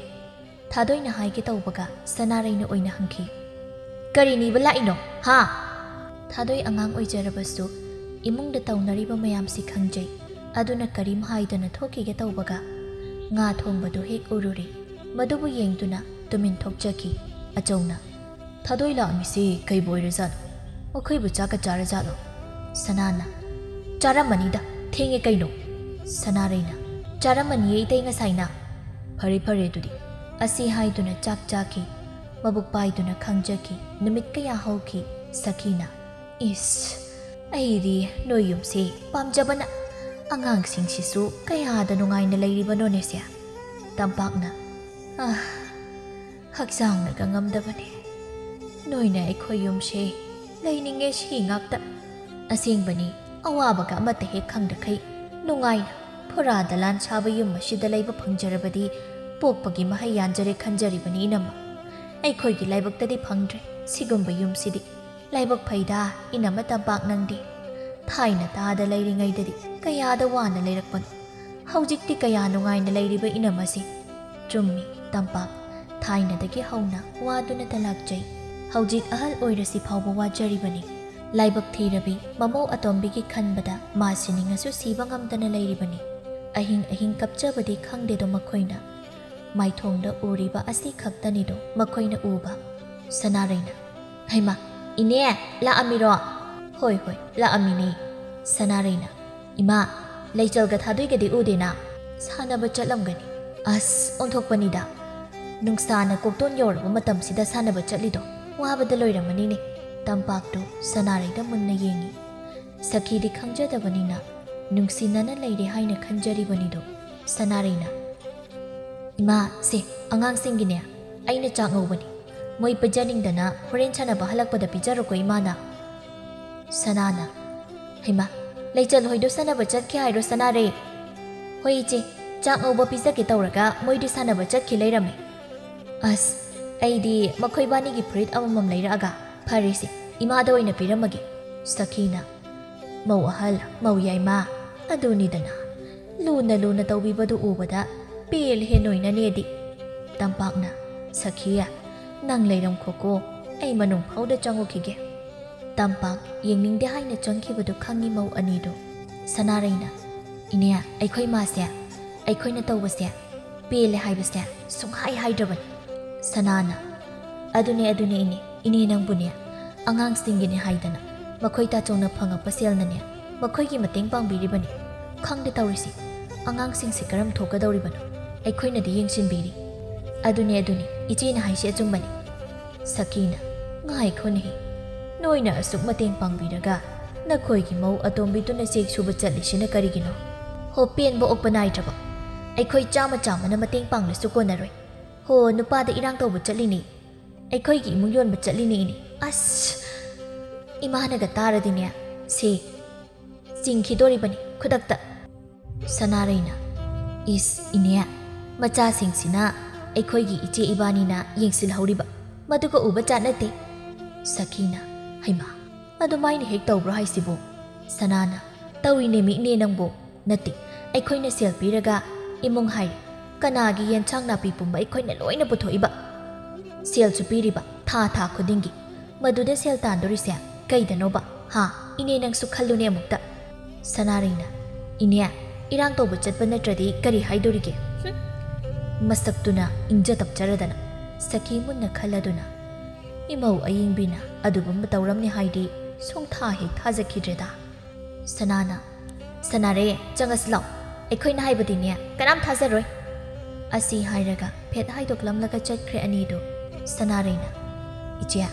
ꯊꯥꯗꯣꯏꯅ ꯍꯥꯏꯒꯦ ꯇꯧꯕꯒ ꯁꯅꯥꯔꯩꯅ ꯑꯣꯏꯅ ꯍꯪꯈꯤ, "ꯀꯔꯤ ꯅꯤꯕ ꯂꯥꯛꯏꯅꯣ, ꯍꯥ?" ꯊꯥꯗꯣꯏ ꯑꯉꯥꯡ ꯑꯣꯏꯖꯔꯕꯁꯨ ꯏꯃꯨꯡꯗ ꯇꯧꯅꯔꯤꯕ ꯃꯌꯥꯝꯁꯤ ꯈꯪꯖꯩ꯫ ꯑꯗꯨꯅ ꯀꯔꯤꯝ ꯍꯥꯏꯗꯅ ꯊꯣꯛꯈꯤꯒꯦ ꯇꯧꯕꯒ ꯉꯥ ꯊꯣꯡꯕꯗꯨ ꯍꯦꯛ ꯎꯔꯨꯔꯦ꯫ ꯃꯗꯨꯕꯨ ꯌꯦꯡꯗꯨꯅ ꯇꯨꯃꯤꯟ ꯊꯣꯛꯆꯈꯤ꯫ ꯑꯆꯧꯅ, "ꯊꯥꯗꯣꯏ ꯂꯥꯛꯑꯝꯃꯤꯁꯤ ꯀꯩꯕꯨ ꯑꯣꯏꯔꯖꯥꯠꯅꯣ? ꯃꯈꯣꯏꯕꯨ ꯆꯥꯛꯀ ꯆꯥꯔꯖꯥꯠꯂꯣ?" ꯁꯅꯥꯅ, "ꯆꯥꯔꯝꯃꯅꯤꯗ, ꯊꯦꯡꯉꯦ ꯀꯩꯅꯣ"꯫ ꯁꯅꯥꯔꯩꯅ, "ꯆꯥꯔꯝꯃꯅꯤꯌꯦ ꯏꯇꯩ ꯉꯁꯥꯏꯅ"꯫ "ꯐꯔꯦ ꯐꯔꯦ ꯑꯗꯨꯗꯤ"꯫ ꯑꯁꯤ ꯍꯥꯏꯗꯨꯅ ꯆꯥꯛ ꯆꯥꯈꯤ꯫ ꯃꯕꯨꯛ ꯄꯥꯏꯗꯨꯅ ꯈꯪꯖꯈꯤ꯫ ꯅꯨꯃꯤꯠ ꯀꯌꯥ ꯍꯧꯈꯤ꯫ ꯁꯈꯤꯅ, "ꯏꯁ, ꯑꯩꯗꯤ ꯅꯣꯏ ꯌꯨꯝꯁꯦ ꯄꯥꯝꯖꯕꯅ꯫ ꯑꯉꯥꯡꯁꯤꯡꯁꯤꯁꯨ ꯀꯌꯥꯗ ꯅꯨꯡꯉꯥꯏꯅ ꯂꯩꯔꯤꯕꯅꯣꯅꯦꯁꯦ"꯫ ꯇꯝꯄꯥꯛꯅ, "ꯑꯥ, ꯍꯛꯆꯥꯡꯅꯒ ꯉꯝꯗꯕꯅꯦ꯫ ꯅꯣꯏꯅ ꯑꯩꯈꯣꯏ ꯌꯨꯝꯁꯦ ꯂꯩꯅꯤꯡꯉꯦ ꯁꯤ ꯉꯥꯛꯇ꯫ ꯑꯁꯦꯡꯕꯅꯤ, ꯑꯋꯥꯕꯒ ꯑꯃꯠꯇ ꯍꯦꯛ ꯈꯪꯗꯈꯩ ꯅꯨꯡꯉꯥꯏꯅ ꯐꯨꯔꯥ ꯗꯂꯥꯟ ꯁꯥꯕ ꯌꯨꯝ ꯑꯁꯤꯗ ꯂꯩꯕ ꯐꯪꯖꯔꯕꯗꯤ ꯄꯣꯛꯄꯒꯤ ꯃꯍꯩ ꯌꯥꯟꯖꯔꯦ ꯈꯟꯖꯔꯤꯕꯅꯤ ꯏꯅꯝꯃ꯫ ꯑꯩꯈꯣꯏꯒꯤ ꯂꯥꯏꯕꯛꯇꯗꯤ ꯐꯪꯗ꯭ꯔꯦ ꯁꯤꯒꯨꯝꯕ ꯌꯨꯝꯁꯤꯗꯤ꯫ ꯂꯥꯏꯕꯛ ꯐꯩꯗ ꯏꯅꯝꯃ ꯇꯝꯄꯥꯛ ꯅꯪꯗꯤ꯫ ꯊꯥꯏꯅ ꯇꯥꯗ ꯂꯩꯔꯤꯉꯩꯗꯗꯤ ꯀꯌꯥꯗ ꯋꯥꯅ ꯂꯩꯔꯛꯄꯅꯣ꯫ ꯍꯧꯖꯤꯛꯇꯤ ꯀꯌꯥ ꯅꯨꯡꯉꯥꯏꯅ ꯂꯩꯔꯤꯕ ꯏꯅꯝ ꯑꯁꯤ꯫ ꯆꯨꯝꯃꯤ, ꯇꯝꯄꯥꯛ꯫ ꯊꯥꯏꯅꯗꯒꯤ ꯍꯧꯅ ꯋꯥꯗꯨꯅꯇ ꯂꯥꯛꯆꯩ꯫ ꯍꯧꯖꯤꯛ ꯑꯍꯜ ꯑꯣꯏꯔꯁꯤ ꯐꯥꯎꯕ ꯋꯥꯖꯔꯤꯕꯅꯤ꯫ ꯂꯥꯏꯕꯛ ꯊꯤꯔꯕꯤ ꯃꯃꯧ ꯑꯇꯣꯝꯕꯤꯒꯤ ꯈꯟꯕꯗ ꯃꯥ ꯁꯤꯅꯤꯡꯉꯁꯨ ꯁꯤꯕ ꯉꯝꯗꯅ ꯂꯩꯔꯤꯕꯅꯤ꯫ ꯑꯍꯤꯡ ꯑꯍꯤꯡ ꯀꯞꯆꯕꯗꯤ ꯈꯪꯗꯦꯗꯣ ꯃꯈꯣꯏꯅ꯫ ꯃꯥꯏꯊꯣꯡꯗ ꯎꯔꯤꯕ ꯑꯁꯤ ꯈꯛꯇꯅꯤꯗꯣ ꯃꯈꯣꯏꯅ ꯎꯕ꯫ ꯁꯅꯥꯔꯩꯅ, "ꯍꯩꯃꯥ, ꯏꯅꯦ, ꯂꯥꯛꯑꯝꯃꯤꯔꯣ?" "ꯍꯣꯏ, ꯍꯣꯏ, ꯂꯥꯛꯑꯝꯃꯤꯅꯦ꯫" ꯁꯅꯥꯔꯩꯅ, "ꯏꯃꯥ, ꯂꯩꯆꯜꯒ ꯊꯥꯗꯣꯏꯒꯗꯤ ꯎꯗꯦꯅ?" "ꯁꯥꯟꯅꯕ ꯆꯠꯂꯝꯒꯅꯤ꯫" "ꯑꯁ, ꯑꯣꯟꯊꯣꯛꯄꯅꯤꯗ꯫ ꯅꯨꯡꯁꯥꯅ ꯀꯣꯛꯇꯣꯟ ꯌꯧꯔꯕ ꯃꯇꯝꯁꯤꯗ ꯁꯥꯟꯅꯕ ꯆꯠꯂꯤꯗꯣ ꯋꯥꯕꯗ ꯂꯣꯏꯔꯝꯃꯅꯤꯅꯦ꯫" ꯇꯝꯄꯥꯛꯇꯨ ꯁꯅꯥꯔꯩꯗ ꯃꯨꯟꯅ ꯌꯦꯡꯉꯤ꯫ ꯁꯈꯤꯗꯤ ꯈꯪꯖꯗꯕꯅꯤꯅ ꯅꯨꯡꯁꯤꯅꯅ ꯂꯩꯔꯦ ꯍꯥꯏꯅ ꯈꯟꯖꯔꯤꯕꯅꯤꯗꯣ꯫ ꯁꯅꯥꯔꯩꯅ, "ꯏꯃꯥ, ꯁꯦ, ꯑꯉꯥꯡꯁꯤꯡꯒꯤꯅꯦ, ꯑꯩꯅ ꯆꯥꯛ ꯉꯧꯕꯅꯤ꯫ ꯃꯣꯏ ꯄꯤꯖꯅꯤꯡꯗꯅ ꯍꯣꯔꯦꯟ ꯁꯥꯟꯅꯕ ꯍꯜꯂꯛꯄꯗ ꯄꯤꯖꯔꯣꯀꯣ, ꯏꯃꯥꯅ꯫" ꯁꯅꯥꯅ, "ꯍꯩꯃꯥ, ꯂꯩꯆꯜ ꯍꯣꯏꯗꯣ ꯁꯥꯟꯅꯕ ꯆꯠꯈꯤ ꯍꯥꯏꯔꯣ, ꯁꯅꯥꯔꯩ?" "ꯍꯣꯏ, ꯏꯆꯦ, ꯆꯥꯛ ꯉꯧꯕ ꯄꯤꯖꯒꯦ ꯇꯧꯔꯒ ꯃꯣꯏꯗꯤ ꯁꯥꯟꯅꯕ ꯆꯠꯈꯤ ꯂꯩꯔꯝꯃꯦ꯫" "ꯑꯁ, ꯑꯩꯗꯤ ꯃꯈꯣꯏ ꯕꯥꯅꯤꯒꯤ ꯐꯨꯔꯤꯠ ꯑꯃꯃꯝ ꯂꯩꯔꯛꯑꯒ, ꯐꯔꯦꯁꯦ, ꯏꯃꯥꯗ ꯑꯣꯏꯅ ꯄꯤꯔꯝꯃꯒꯦ꯫" ꯁꯈꯤꯅ, "ꯃꯧ ꯑꯍꯜ, ꯃꯧ ꯌꯥꯏꯃ, ꯑꯗꯨꯅꯤꯗꯅ, ꯂꯨꯅ ꯂꯨꯅ ꯇꯧꯕꯤꯕꯗꯨ ꯎꯕꯗ ꯄꯦꯜꯂꯦꯍꯦ ꯅꯣꯏꯅꯅꯦꯗꯤ꯫" ꯇꯝꯄꯥꯛꯅ, "ꯁꯈꯤ, ꯅꯪ ꯂꯩꯔꯝꯈꯣꯀꯣ, ꯑꯩ ꯃꯅꯨꯡ ꯐꯥꯎꯗ ꯆꯪꯉꯨꯈꯤꯒꯦ꯫" ꯇꯝꯄꯥꯛ ꯌꯦꯡꯅꯤꯡꯗꯦ ꯍꯥꯏꯅ ꯆꯪꯈꯤꯕꯗꯨ ꯈꯪꯉꯤ ꯃꯧ ꯑꯅꯤꯗꯨ꯫ ꯁꯅꯥꯔꯩꯅ, "ꯏꯅꯦ, ꯑꯩꯈꯣꯏ ꯃꯥꯁꯦ, ꯑꯩꯈꯣꯏꯅ ꯇꯧꯕꯁꯦ ꯄꯦꯜꯂꯦ ꯍꯥꯏꯕꯁꯦ ꯁꯨꯡꯍꯥꯏ ꯍꯥꯏꯗ꯭ꯔꯕꯅꯤ꯫" ꯁꯅꯥꯅ, "ꯑꯗꯨꯅꯦ, ꯑꯗꯨꯅꯦ, ꯏꯅꯦ, ꯏꯅꯦ ꯅꯪꯕꯨꯅꯦ, ꯑꯉꯥꯡꯁꯤꯡꯒꯤꯅꯦ ꯍꯥꯏꯗꯅ ꯃꯈꯣꯏ ꯇꯥꯆꯧꯅ ꯐꯪꯉꯛꯄ ꯁꯦꯜꯅꯅꯦ ꯃꯈꯣꯏꯒꯤ ꯃꯇꯦꯡ ꯄꯥꯡꯕꯤꯔꯤꯕꯅꯤ꯫ ꯈꯪꯗꯦ ꯇꯧꯔꯤꯁꯤ, ꯑꯉꯥꯡꯁꯤꯡꯁꯦ ꯀꯔꯝ ꯊꯣꯛꯀꯗꯧꯔꯤꯕꯅꯣ? ꯑꯩꯈꯣꯏꯅꯗꯤ ꯌꯦꯡꯁꯤꯟꯕꯤꯔꯤ꯫" "ꯑꯗꯨꯅꯦ, ꯑꯗꯨꯅꯦ, ꯏꯆꯦꯅ ꯍꯥꯏꯁꯦ ꯑꯆꯨꯝꯕꯅꯤ꯫" ꯁꯈꯤꯅ, "ꯉꯥꯏꯈꯣꯅꯦꯍꯦ, ꯅꯣꯏꯅ ꯑꯁꯨꯛ ꯃꯇꯦꯡ ꯄꯥꯡꯕꯤꯔꯒ ꯅꯈꯣꯏꯒꯤ ꯃꯧ ꯑꯇꯣꯝꯕꯤꯗꯨꯅ ꯆꯦꯛ ꯁꯨꯕ ꯆꯠꯂꯤꯁꯤꯅ ꯀꯔꯤꯒꯤꯅꯣ? ꯍꯣ, ꯄꯦꯟꯕ ꯑꯣꯛꯄ ꯅꯥꯏꯗ꯭ꯔꯕ? ꯑꯩꯈꯣꯏ ꯆꯥꯝꯃ ꯆꯥꯝꯃꯅ ꯃꯇꯦꯡ ꯄꯥꯡꯂꯁꯨ ꯀꯣꯟꯅꯔꯣꯏ꯫ ꯍꯣ, ꯅꯨꯄꯥꯗ ꯏꯔꯥꯡ ꯇꯧꯕ ꯆꯠꯂꯤꯅꯤ, ꯑꯩꯈꯣꯏꯒꯤ ꯏꯃꯨꯡ ꯌꯣꯟꯕ ꯆꯠꯂꯤꯅꯤ ꯏꯅꯦ꯫ ꯑꯁ, ꯏꯃꯥꯅꯒ ꯇꯥꯔꯗꯤꯅꯦ, ꯁꯦ, ꯆꯤꯡꯈꯤꯗꯣꯔꯤꯕꯅꯤ ꯈꯨꯗꯛꯇ꯫" ꯁꯅꯥꯔꯩꯅ, "ꯏꯁ, ꯏꯅꯦ, ꯃꯆꯥꯁꯤꯡꯁꯤꯅ ꯑꯩꯈꯣꯏꯒꯤ ꯏꯆꯦ ꯏꯕꯥꯅꯤꯅ ꯌꯦꯡꯁꯤꯜꯍꯧꯔꯤꯕ, ꯃꯗꯨꯒ ꯎꯕ ꯖꯥꯠ ꯅꯠꯇꯦ꯫" ꯁꯈꯤꯅ, "ꯍꯩꯃꯥ, ꯑꯗꯨꯃꯥꯏꯅ ꯍꯦꯛ ꯇꯧꯕ꯭ꯔꯣ ꯍꯥꯏꯁꯤꯕꯨ?" ꯁꯅꯥꯅ, "ꯇꯧꯏꯅꯦꯃꯤ ꯏꯅꯦ ꯅꯪꯕꯨ꯫ ꯅꯠꯇꯦ, ꯑꯩꯈꯣꯏꯅ ꯁꯦꯜ ꯄꯤꯔꯒ ꯏꯃꯨꯡ ꯍꯥꯏꯔꯤ, ꯀꯅꯥꯒꯤ ꯌꯦꯟꯁꯥꯡ ꯅꯥꯄꯤ ꯄꯨꯝꯕ ꯑꯩꯈꯣꯏꯅ ꯂꯣꯏꯅ ꯄꯨꯊꯣꯛꯏꯕ? ꯁꯦꯜꯁꯨ ꯄꯤꯔꯤꯕ ꯊꯥ ꯊꯥ ꯈꯨꯗꯤꯡꯒꯤ, ꯃꯗꯨꯗ ꯁꯦꯜ ꯇꯥꯟꯗꯣꯔꯤꯁꯦ ꯀꯩꯗꯅꯣꯕ? ꯍꯥ? ꯏꯅꯦ, ꯅꯪꯁꯨ ꯈꯜꯂꯨꯅꯦ ꯑꯃꯨꯛꯇ꯫ ꯁꯅꯥꯔꯩꯅ, "ꯏꯅꯦ, ꯏꯔꯥꯡ ꯇꯧꯕ ꯆꯠꯄ ꯅꯠꯇ꯭ꯔꯗꯤ ꯀꯔꯤ ꯍꯥꯏꯗꯣꯔꯤꯒꯦ? ꯍꯨꯝ!" ꯃꯁꯛꯇꯨꯅ ꯏꯪꯖ ꯇꯞꯆꯔꯗꯅ ꯁꯈꯤ ꯃꯨꯟꯅ ꯈꯜꯂꯗꯨꯅ, ꯏꯃꯧ ꯑꯌꯤꯡꯕꯤꯅ ꯑꯗꯨꯒꯨꯝꯕ ꯇꯧꯔꯝꯅꯤ ꯍꯥꯏꯗꯤ ꯁꯨꯡꯊꯥ ꯍꯦꯛ ꯊꯥꯖꯈꯤꯗ꯭ꯔꯦꯗ꯫ ꯁꯅꯥꯅ, "ꯁꯅꯥꯔꯦ, ꯆꯪꯉꯁꯤ ꯂꯥꯎ꯫ ꯑꯩꯈꯣꯏꯅ ꯍꯥꯏꯕꯗꯤꯅꯦ, ꯀꯅꯥꯝ ꯊꯥꯖꯔꯣꯏ꯫" ꯑꯁꯤ ꯍꯥꯏꯔꯒ ꯐꯦꯠ ꯍꯥꯏꯗꯣꯛꯂꯝꯂꯒ ꯆꯠꯈ꯭ꯔꯦ ꯑꯅꯤꯗꯨ꯫ ꯁꯅꯥꯔꯩꯅ, "ꯏꯆꯦ,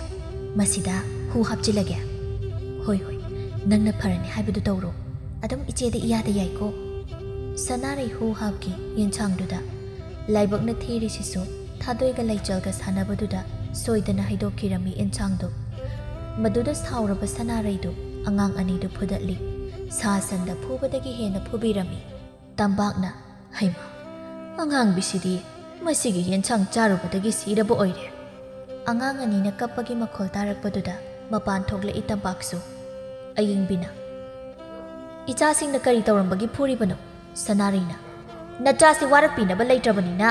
ꯃꯁꯤꯗ ꯍꯨ ꯍꯥꯞꯆꯤꯜꯂꯒꯦ꯫" "ꯍꯣꯏ, ꯍꯣꯏ, ꯅꯪꯅ ꯐꯔꯅꯤ ꯍꯥꯏꯕꯗꯨ ꯇꯧꯔꯣ꯫ ꯑꯗꯨꯝ ꯏꯆꯦꯗ ꯏꯌꯥꯗ ꯌꯥꯏꯀꯣ꯫" ꯁꯅꯥꯔꯩ ꯍꯨ ꯍꯥꯞꯈꯤ ꯌꯦꯟꯁꯥꯡꯗꯨꯗ꯫ ꯂꯥꯏꯕꯛꯅ ꯊꯤꯔꯤꯁꯤꯁꯨ ꯊꯥꯗꯣꯏꯒ ꯂꯩꯆꯜꯒ ꯁꯥꯟꯅꯕꯗꯨꯗ ꯁꯣꯏꯗꯅ ꯍꯩꯗꯣꯛꯈꯤꯔꯝꯃꯤ ꯌꯦꯟꯁꯥꯡꯗꯨ꯫ ꯃꯗꯨꯗ ꯁꯥꯎꯔꯕ ꯁꯅꯥꯔꯩꯗꯨ ꯑꯉꯥꯡ ꯑꯅꯤꯗꯨ ꯐꯨꯗꯠꯂꯤ꯫ ꯁꯥ ꯁꯟꯗ ꯐꯨꯕꯗꯒꯤ ꯍꯦꯟꯅ ꯐꯨꯕꯤꯔꯝꯃꯤ꯫ ꯇꯝꯄꯥꯛꯅ, "ꯍꯩꯃꯥ, ꯑꯉꯥꯡꯕꯤꯁꯤꯗꯤ ꯃꯁꯤꯒꯤ ꯌꯦꯟꯁꯥꯡ ꯆꯥꯔꯨꯕꯗꯒꯤ ꯁꯤꯔꯕ ꯑꯣꯏꯔꯦ꯫" ꯑꯉꯥꯡ ꯑꯅꯤꯅ ꯀꯞꯄꯒꯤ ꯃꯈꯣꯜ ꯇꯥꯔꯛꯄꯗꯨꯗ ꯃꯄꯥꯟ ꯊꯣꯛꯂꯛꯏ ꯇꯝꯄꯥꯛꯁꯨ꯫ ꯑꯌꯤꯡꯕꯤꯅ, "ꯏꯆꯥꯁꯤꯡꯅ ꯀꯔꯤ ꯇꯧꯔꯝꯕꯒꯤ ꯐꯨꯔꯤꯕꯅꯣ?" ꯁꯅꯥꯔꯩꯅ, "ꯅꯆꯥꯁꯤ ꯋꯥꯔꯛꯄꯤꯅꯕ ꯂꯩꯇ꯭ꯔꯕꯅꯤꯅ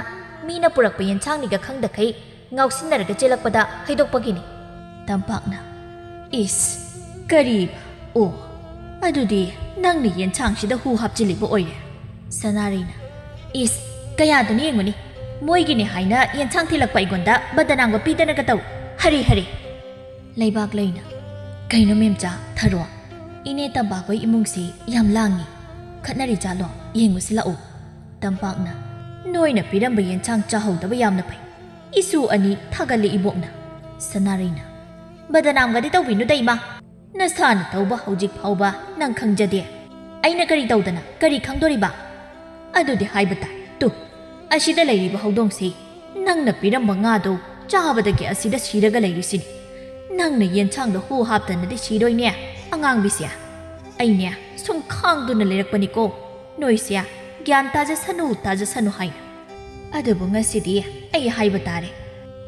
ꯃꯤꯅ ꯄꯨꯔꯛꯄ ꯌꯦꯟꯁꯥꯡꯅꯤꯒ ꯈꯪꯗꯈꯩ ꯉꯥꯎꯁꯤꯟꯅꯔꯒ ꯆꯦꯜꯂꯛꯄꯗ ꯍꯩꯗꯣꯛꯄꯒꯤꯅꯤ꯫" ꯇꯝꯄꯥꯛꯅ, "ꯏꯁ, ꯀꯔꯤ? ꯑꯣ, ꯑꯗꯨꯗꯤ ꯅꯪꯅ ꯌꯦꯟꯁꯥꯡꯁꯤꯗ ꯍꯨ ꯍꯥꯞꯆꯤꯜꯂꯤꯕ ꯑꯣꯏꯔꯦ꯫" ꯁꯅꯥꯔꯩꯅ, "ꯏꯁ, ꯀꯌꯥꯗꯨꯅ ꯌꯦꯡꯉꯨꯅꯤ, ꯃꯣꯏꯒꯤꯅꯤ ꯍꯥꯏꯅ ꯌꯦꯟꯁꯥꯡ ꯊꯤꯜꯂꯛꯄ ꯑꯩꯉꯣꯟꯗ ꯕꯗꯅꯥꯝꯒ ꯄꯤꯗꯅꯒ ꯇꯧ꯫ ꯍꯔꯤ ꯍꯔꯤ!" ꯂꯩꯕꯥꯛꯂꯩꯅ, "ꯀꯩꯅꯣ ꯃꯦꯝꯆꯥ, ꯊꯔꯣ? ꯏꯅꯦ ꯇꯝꯄꯥꯛꯈꯣꯏ ꯏꯃꯨꯡꯁꯤ ꯌꯥꯝ ꯂꯥꯡꯉꯤ꯫ ꯈꯠꯅꯔꯤ ꯖꯥꯠꯂꯣ? ꯌꯦꯡꯉꯨꯁꯤ ꯂꯥꯛꯎ꯫" ꯇꯝꯄꯥꯛꯅ, "ꯅꯣꯏꯅ ꯄꯤꯔꯝꯕ ꯌꯦꯟꯁꯥꯡ ꯆꯥꯍꯧꯗꯕ ꯌꯥꯝꯅ ꯐꯩ꯫ ꯏꯁꯨ ꯑꯅꯤ ꯊꯥꯒꯠꯂꯤ ꯏꯕꯣꯛꯅ꯫" ꯁꯅꯥꯔꯩꯅ, "ꯕꯗꯅꯥꯝꯒꯗꯤ ꯇꯧꯕꯤꯅꯨꯗ ꯏꯃꯥ꯫ ꯅꯁꯥꯅ ꯇꯧꯕ ꯍꯧꯖꯤꯛ ꯐꯥꯎꯕ ꯅꯪ ꯈꯪꯖꯗꯦ꯫ ꯑꯩꯅ ꯀꯔꯤ ꯇꯧꯗꯅ ꯀꯔꯤ ꯈꯪꯗꯣꯔꯤꯕ? ꯑꯗꯨꯗꯤ ꯍꯥꯏꯕ ꯇꯥꯏ꯫ ꯇꯨ, ꯑꯁꯤꯗ ꯂꯩꯔꯤꯕ ꯍꯧꯗꯣꯡꯁꯤ ꯅꯪꯅ ꯄꯤꯔꯝꯕ ꯉꯥꯗꯣ ꯆꯥꯕꯗꯒꯤ ꯑꯁꯤꯗ ꯁꯤꯔꯒ ꯂꯩꯔꯤꯁꯤꯅꯤ꯫ ꯅꯪꯅ ꯌꯦꯟꯁꯥꯡꯗ ꯍꯨ ꯍꯥꯞꯇꯅꯗꯤ ꯁꯤꯔꯣꯏꯅꯦ, ꯑꯉꯥꯡꯕꯤꯁꯦ꯫ ꯑꯩꯅꯦ ꯁꯨꯝ ꯈꯥꯡꯗꯨꯅ ꯂꯩꯔꯛꯄꯅꯤꯀꯣ, ꯅꯣꯏꯁꯦ ꯒ꯭ꯌꯥꯟ ꯇꯥꯖꯁꯅꯨ, ꯇꯥꯖꯁꯅꯨ ꯍꯥꯏꯅ꯫ ꯑꯗꯨꯕꯨ ꯉꯁꯤꯗꯤ ꯑꯩ ꯍꯥꯏꯕ ꯇꯥꯔꯦ꯫"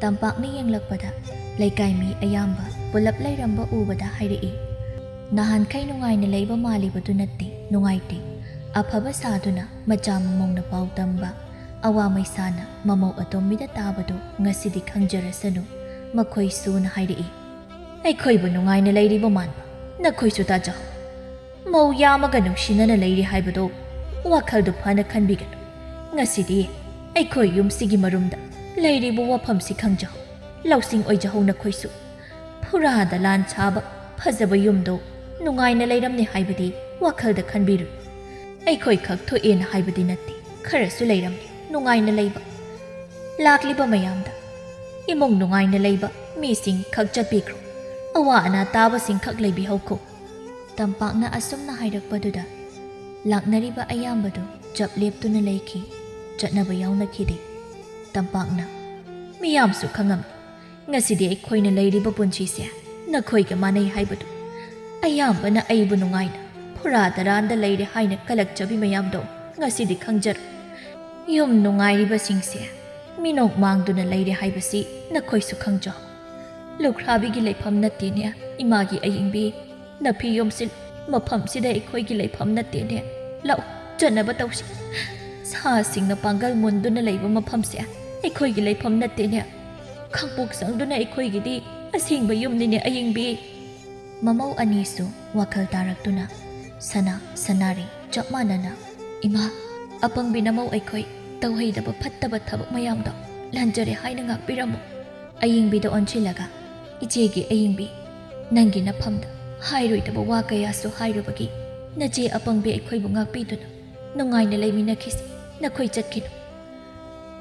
ꯇꯝꯄꯥꯛꯅ ꯌꯦꯡꯂꯛꯄꯗ ꯂꯩꯀꯥꯏ ꯃꯤ ꯑꯌꯥꯝꯕ ꯄꯨꯂꯞ ꯂꯩꯔꯝꯕ ꯎꯕꯗ ꯍꯥꯏꯔꯛꯏ, "ꯅꯍꯥꯟꯈꯩ ꯅꯨꯡꯉꯥꯏꯅ ꯂꯩꯕ ꯃꯥꯜꯂꯤꯕꯗꯨ ꯅꯠꯇꯦ, ꯅꯨꯡꯉꯥꯏꯇꯦ꯫ ꯑꯐꯕ ꯁꯥꯗꯨꯅ ꯃꯆꯥ ꯃꯃꯧꯅ ꯄꯥꯎ ꯇꯝꯕ ꯑꯋꯥ ꯃꯩꯁꯥꯅ ꯃꯃꯧ ꯑꯇꯣꯝꯕꯤꯗ ꯇꯥꯕꯗꯨ ꯉꯁꯤꯗꯤ ꯈꯪꯖꯔꯁꯅꯨ꯫ ꯃꯈꯣꯏꯁꯨꯅ ꯍꯥꯏꯔꯛꯏ, "ꯑꯩꯈꯣꯏꯕꯨ ꯅꯨꯡꯉꯥꯏꯅ ꯂꯩꯔꯤꯕ ꯃꯥꯟꯕ ꯅꯈꯣꯏꯁꯨ ꯇꯥꯖꯍꯧ꯫ ꯃꯧ ꯌꯥꯝꯃꯒ ꯅꯨꯡꯁꯤꯅꯅ ꯂꯩꯔꯤ ꯍꯥꯏꯕꯗꯨ ꯋꯥꯈꯜꯗꯨ ꯐꯅ ꯈꯟꯕꯤꯒꯅꯨ꯫ ꯉꯁꯤꯗꯤ ꯑꯩꯈꯣꯏ ꯌꯨꯝꯁꯤꯒꯤ ꯃꯔꯨꯝꯗ ꯂꯩꯔꯤꯕ ꯋꯥꯐꯝꯁꯤ ꯈꯪꯖꯍꯧ, ꯂꯧꯁꯤꯡ ꯑꯣꯏꯖꯍꯧ ꯅꯈꯣꯏꯁꯨ꯫ ꯐꯨꯔꯥꯗ ꯂꯥꯟ ꯁꯥꯕ ꯐꯖꯕ ꯌꯨꯝꯗꯣ ꯅꯨꯡꯉꯥꯏꯅ ꯂꯩꯔꯝꯅꯤ ꯍꯥꯏꯕꯗꯤ ꯋꯥꯈꯜꯗ ꯈꯟꯕꯤꯔꯨ꯫ ꯑꯩꯈꯣꯏ ꯈꯛ ꯊꯣꯛꯑꯦꯅ ꯍꯥꯏꯕꯗꯤ ꯅꯠꯇꯦ, ꯈꯔꯁꯨ ꯂꯩꯔꯝꯅꯤ ꯅꯨꯡꯉꯥꯏꯅ ꯂꯩꯕ꯫ ꯂꯥꯛꯂꯤꯕ ꯃꯌꯥꯝꯗ ꯏꯃꯨꯡ ꯅꯨꯡꯉꯥꯏꯅ ꯂꯩꯕ ꯃꯤꯁꯤꯡ ꯈꯛ ꯆꯠꯄꯤꯈ꯭ꯔꯣ꯫ ꯑꯋꯥ ꯑꯅꯥ ꯇꯥꯕꯁꯤꯡ ꯈꯛ ꯂꯩꯕꯤꯍꯧꯈꯣ꯫" ꯇꯝꯄꯥꯛꯅ ꯑꯁꯨꯝꯅ ꯍꯥꯏꯔꯛꯄꯗꯨꯗ ꯂꯥꯛꯅꯔꯤꯕ ꯑꯌꯥꯝꯕꯗꯨ ꯆꯞ ꯂꯦꯞꯇꯨꯅ ꯂꯩꯈꯤ꯫ ꯆꯠꯅꯕ ꯌꯥꯎꯅꯈꯤꯗꯦ꯫ ꯇꯝꯄꯥꯛꯅ, "ꯃꯤꯌꯥꯝꯁꯨ ꯈꯪꯉꯝꯃꯤ, ꯉꯁꯤꯗꯤ ꯑꯩꯈꯣꯏꯅ ꯂꯩꯔꯤꯕ ꯄꯨꯟꯁꯤꯁꯦ ꯅꯈꯣꯏꯒ ꯃꯥꯟꯅꯩ ꯍꯥꯏꯕꯗꯨ꯫ ꯑꯌꯥꯝꯕꯅ ꯑꯩꯕꯨ ꯅꯨꯡꯉꯥꯏꯅ ꯐꯨꯔꯥ ꯇꯔꯥꯟꯗ ꯂꯩꯔꯦ ꯍꯥꯏꯅ ꯀꯂꯛꯆꯕꯤ ꯃꯌꯥꯝꯗꯣ ꯉꯁꯤꯗꯤ ꯈꯪꯖꯔꯣ꯫ ꯌꯨꯝ ꯅꯨꯡꯉꯥꯏꯔꯤꯕꯁꯤꯡꯁꯦ ꯃꯤꯅꯣꯛ ꯃꯥꯡꯗꯨꯅ ꯂꯩꯔꯦ ꯍꯥꯏꯕꯁꯤ ꯅꯈꯣꯏꯁꯨ ꯈꯪꯖꯍꯧ꯫ ꯂꯨꯈ꯭ꯔꯥꯕꯤꯒꯤ ꯂꯩꯐꯝ ꯅꯠꯇꯦꯅꯦ, ꯏꯃꯥꯒꯤ ꯑꯌꯤꯡꯕꯤ꯫ ꯅꯐꯤ ꯌꯣꯝꯁꯤꯜ, ꯃꯐꯝꯁꯤꯗ ꯑꯩꯈꯣꯏꯒꯤ ꯂꯩꯐꯝ ꯅꯠꯇꯦꯅꯦ꯫ ꯂꯥꯛꯎ, ꯆꯠꯅꯕ ꯇꯧꯁꯤ꯫ ꯁꯥꯁꯤꯡꯅ ꯄꯥꯡꯒꯜ ꯃꯨꯟꯗꯨꯅ ꯂꯩꯕ ꯃꯐꯝꯁꯦ ꯑꯩꯈꯣꯏꯒꯤ ꯂꯩꯐꯝ ꯅꯠꯇꯦꯅꯦ꯫ ꯈꯥꯡꯄꯣꯛ ꯁꯪꯗꯨꯅ ꯑꯩꯈꯣꯏꯒꯤꯗꯤ ꯑꯁꯦꯡꯕ ꯌꯨꯝꯅꯤꯅꯦ ꯑꯌꯤꯡꯕꯤ꯫" ꯃꯃꯧ ꯑꯅꯤꯁꯨ ꯋꯥꯈꯜ ꯇꯥꯔꯛꯇꯨꯅ ꯁꯅꯥ ꯁꯅꯥꯔꯤ ꯆꯞ ꯃꯥꯟꯅꯅ, "ꯏꯃꯥ, ꯑꯄꯪꯕꯤ ꯅꯃꯧ ꯑꯩꯈꯣꯏ ꯇꯧꯍꯩꯗꯕ ꯐꯠꯇꯕ ꯊꯕꯛ ꯃꯌꯥꯝꯗꯣ ꯂꯥꯟꯖꯔꯦ ꯍꯥꯏꯅ ꯉꯥꯛꯄꯤꯔꯝꯃꯨ꯫" ꯑꯌꯤꯡꯕꯤꯗ ꯑꯣꯟꯁꯤꯜꯂꯒ, "ꯏꯆꯦꯒꯤ ꯑꯌꯤꯡꯕꯤ, ꯅꯪꯒꯤ ꯅꯐꯝꯗ ꯍꯥꯏꯔꯣꯏꯗꯕ ꯋꯥ ꯀꯌꯥꯁꯨ ꯍꯥꯏꯔꯨꯕꯒꯤ ꯅꯆꯦ ꯑꯄꯪꯕꯤ ꯑꯩꯈꯣꯏꯕꯨ ꯉꯥꯛꯄꯤꯗꯨꯅ ꯅꯨꯡꯉꯥꯏꯅ ꯂꯩꯃꯤꯟꯅꯈꯤꯁꯤ, ꯅꯈꯣꯏ ꯆꯠꯈꯤꯅꯨ꯫"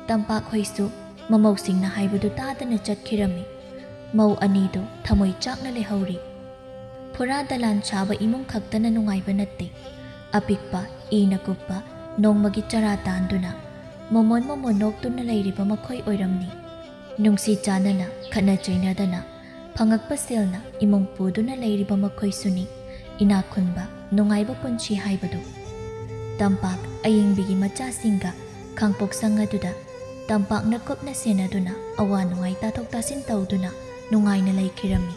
ꯇꯝꯄꯥꯛ ꯍꯣꯏꯁꯨ ꯃꯃꯧꯁꯤꯡꯅ ꯍꯥꯏꯕꯗꯨ ꯇꯥꯗꯅ ꯆꯠꯈꯤꯔꯝꯃꯤ꯫ ꯃꯧ ꯑꯅꯤꯗꯨ ꯊꯃꯣꯏ ꯆꯥꯛꯅ ꯂꯩꯍꯧꯔꯤ꯫ ꯐꯨꯔꯥ ꯗꯂꯥꯟ ꯁꯥꯕ ꯏꯃꯨꯡ ꯈꯛꯇꯅ ꯅꯨꯡꯉꯥꯏꯕ ꯅꯠꯇꯦ꯫ ꯑꯄꯤꯛꯄ, ꯏꯅ ꯀꯨꯞꯄ, ꯅꯣꯡꯃꯒꯤ ꯆꯔꯥ ꯇꯥꯟꯗꯨꯅ, ꯃꯣꯃꯣꯟ ꯃꯣꯃꯣꯟ ꯅꯣꯛꯇꯨꯅ ꯂꯩꯔꯤꯕ ꯃꯈꯣꯏ ꯑꯣꯏꯔꯝꯅꯤ꯫ ꯅꯨꯡꯁꯤ ꯆꯥꯟꯅꯅ, ꯈꯠꯅ ꯆꯩꯅꯗꯅ, ꯐꯪꯉꯛꯄ ꯁꯦꯜꯅ ꯏꯃꯨꯡ ꯄꯨꯗꯨꯅ ꯂꯩꯔꯤꯕ ꯃꯈꯣꯏꯁꯨꯅꯤ ꯏꯅꯥꯛ ꯈꯨꯟꯕ, ꯅꯨꯡꯉꯥꯏꯕ ꯄꯨꯟꯁꯤ ꯍꯥꯏꯕꯗꯨ꯫ ꯇꯝꯄꯥꯛ ꯑꯌꯤꯡꯕꯤꯒꯤ ꯃꯆꯥꯁꯤꯡꯒ ꯈꯥꯡꯄꯣꯛꯁꯪ ꯑꯗꯨꯗ ꯇꯝꯄꯥꯛꯅ ꯀꯨꯞꯅ ꯁꯦꯟꯅꯗꯨꯅ, ꯑꯋꯥ ꯅꯨꯡꯉꯥꯏ ꯇꯥꯊꯣꯛ ꯇꯥꯁꯤꯟ ꯇꯧꯗꯨꯅ ꯅꯨꯡꯉꯥꯏꯅ ꯂꯩꯈꯤꯔꯝꯃꯤ꯫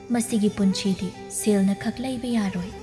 ꯃꯁꯤꯒꯤ ꯄꯨꯟꯁꯤꯗꯤ ꯁꯦꯜꯅ ꯈꯛ ꯂꯩꯕ ꯌꯥꯔꯣꯏ꯫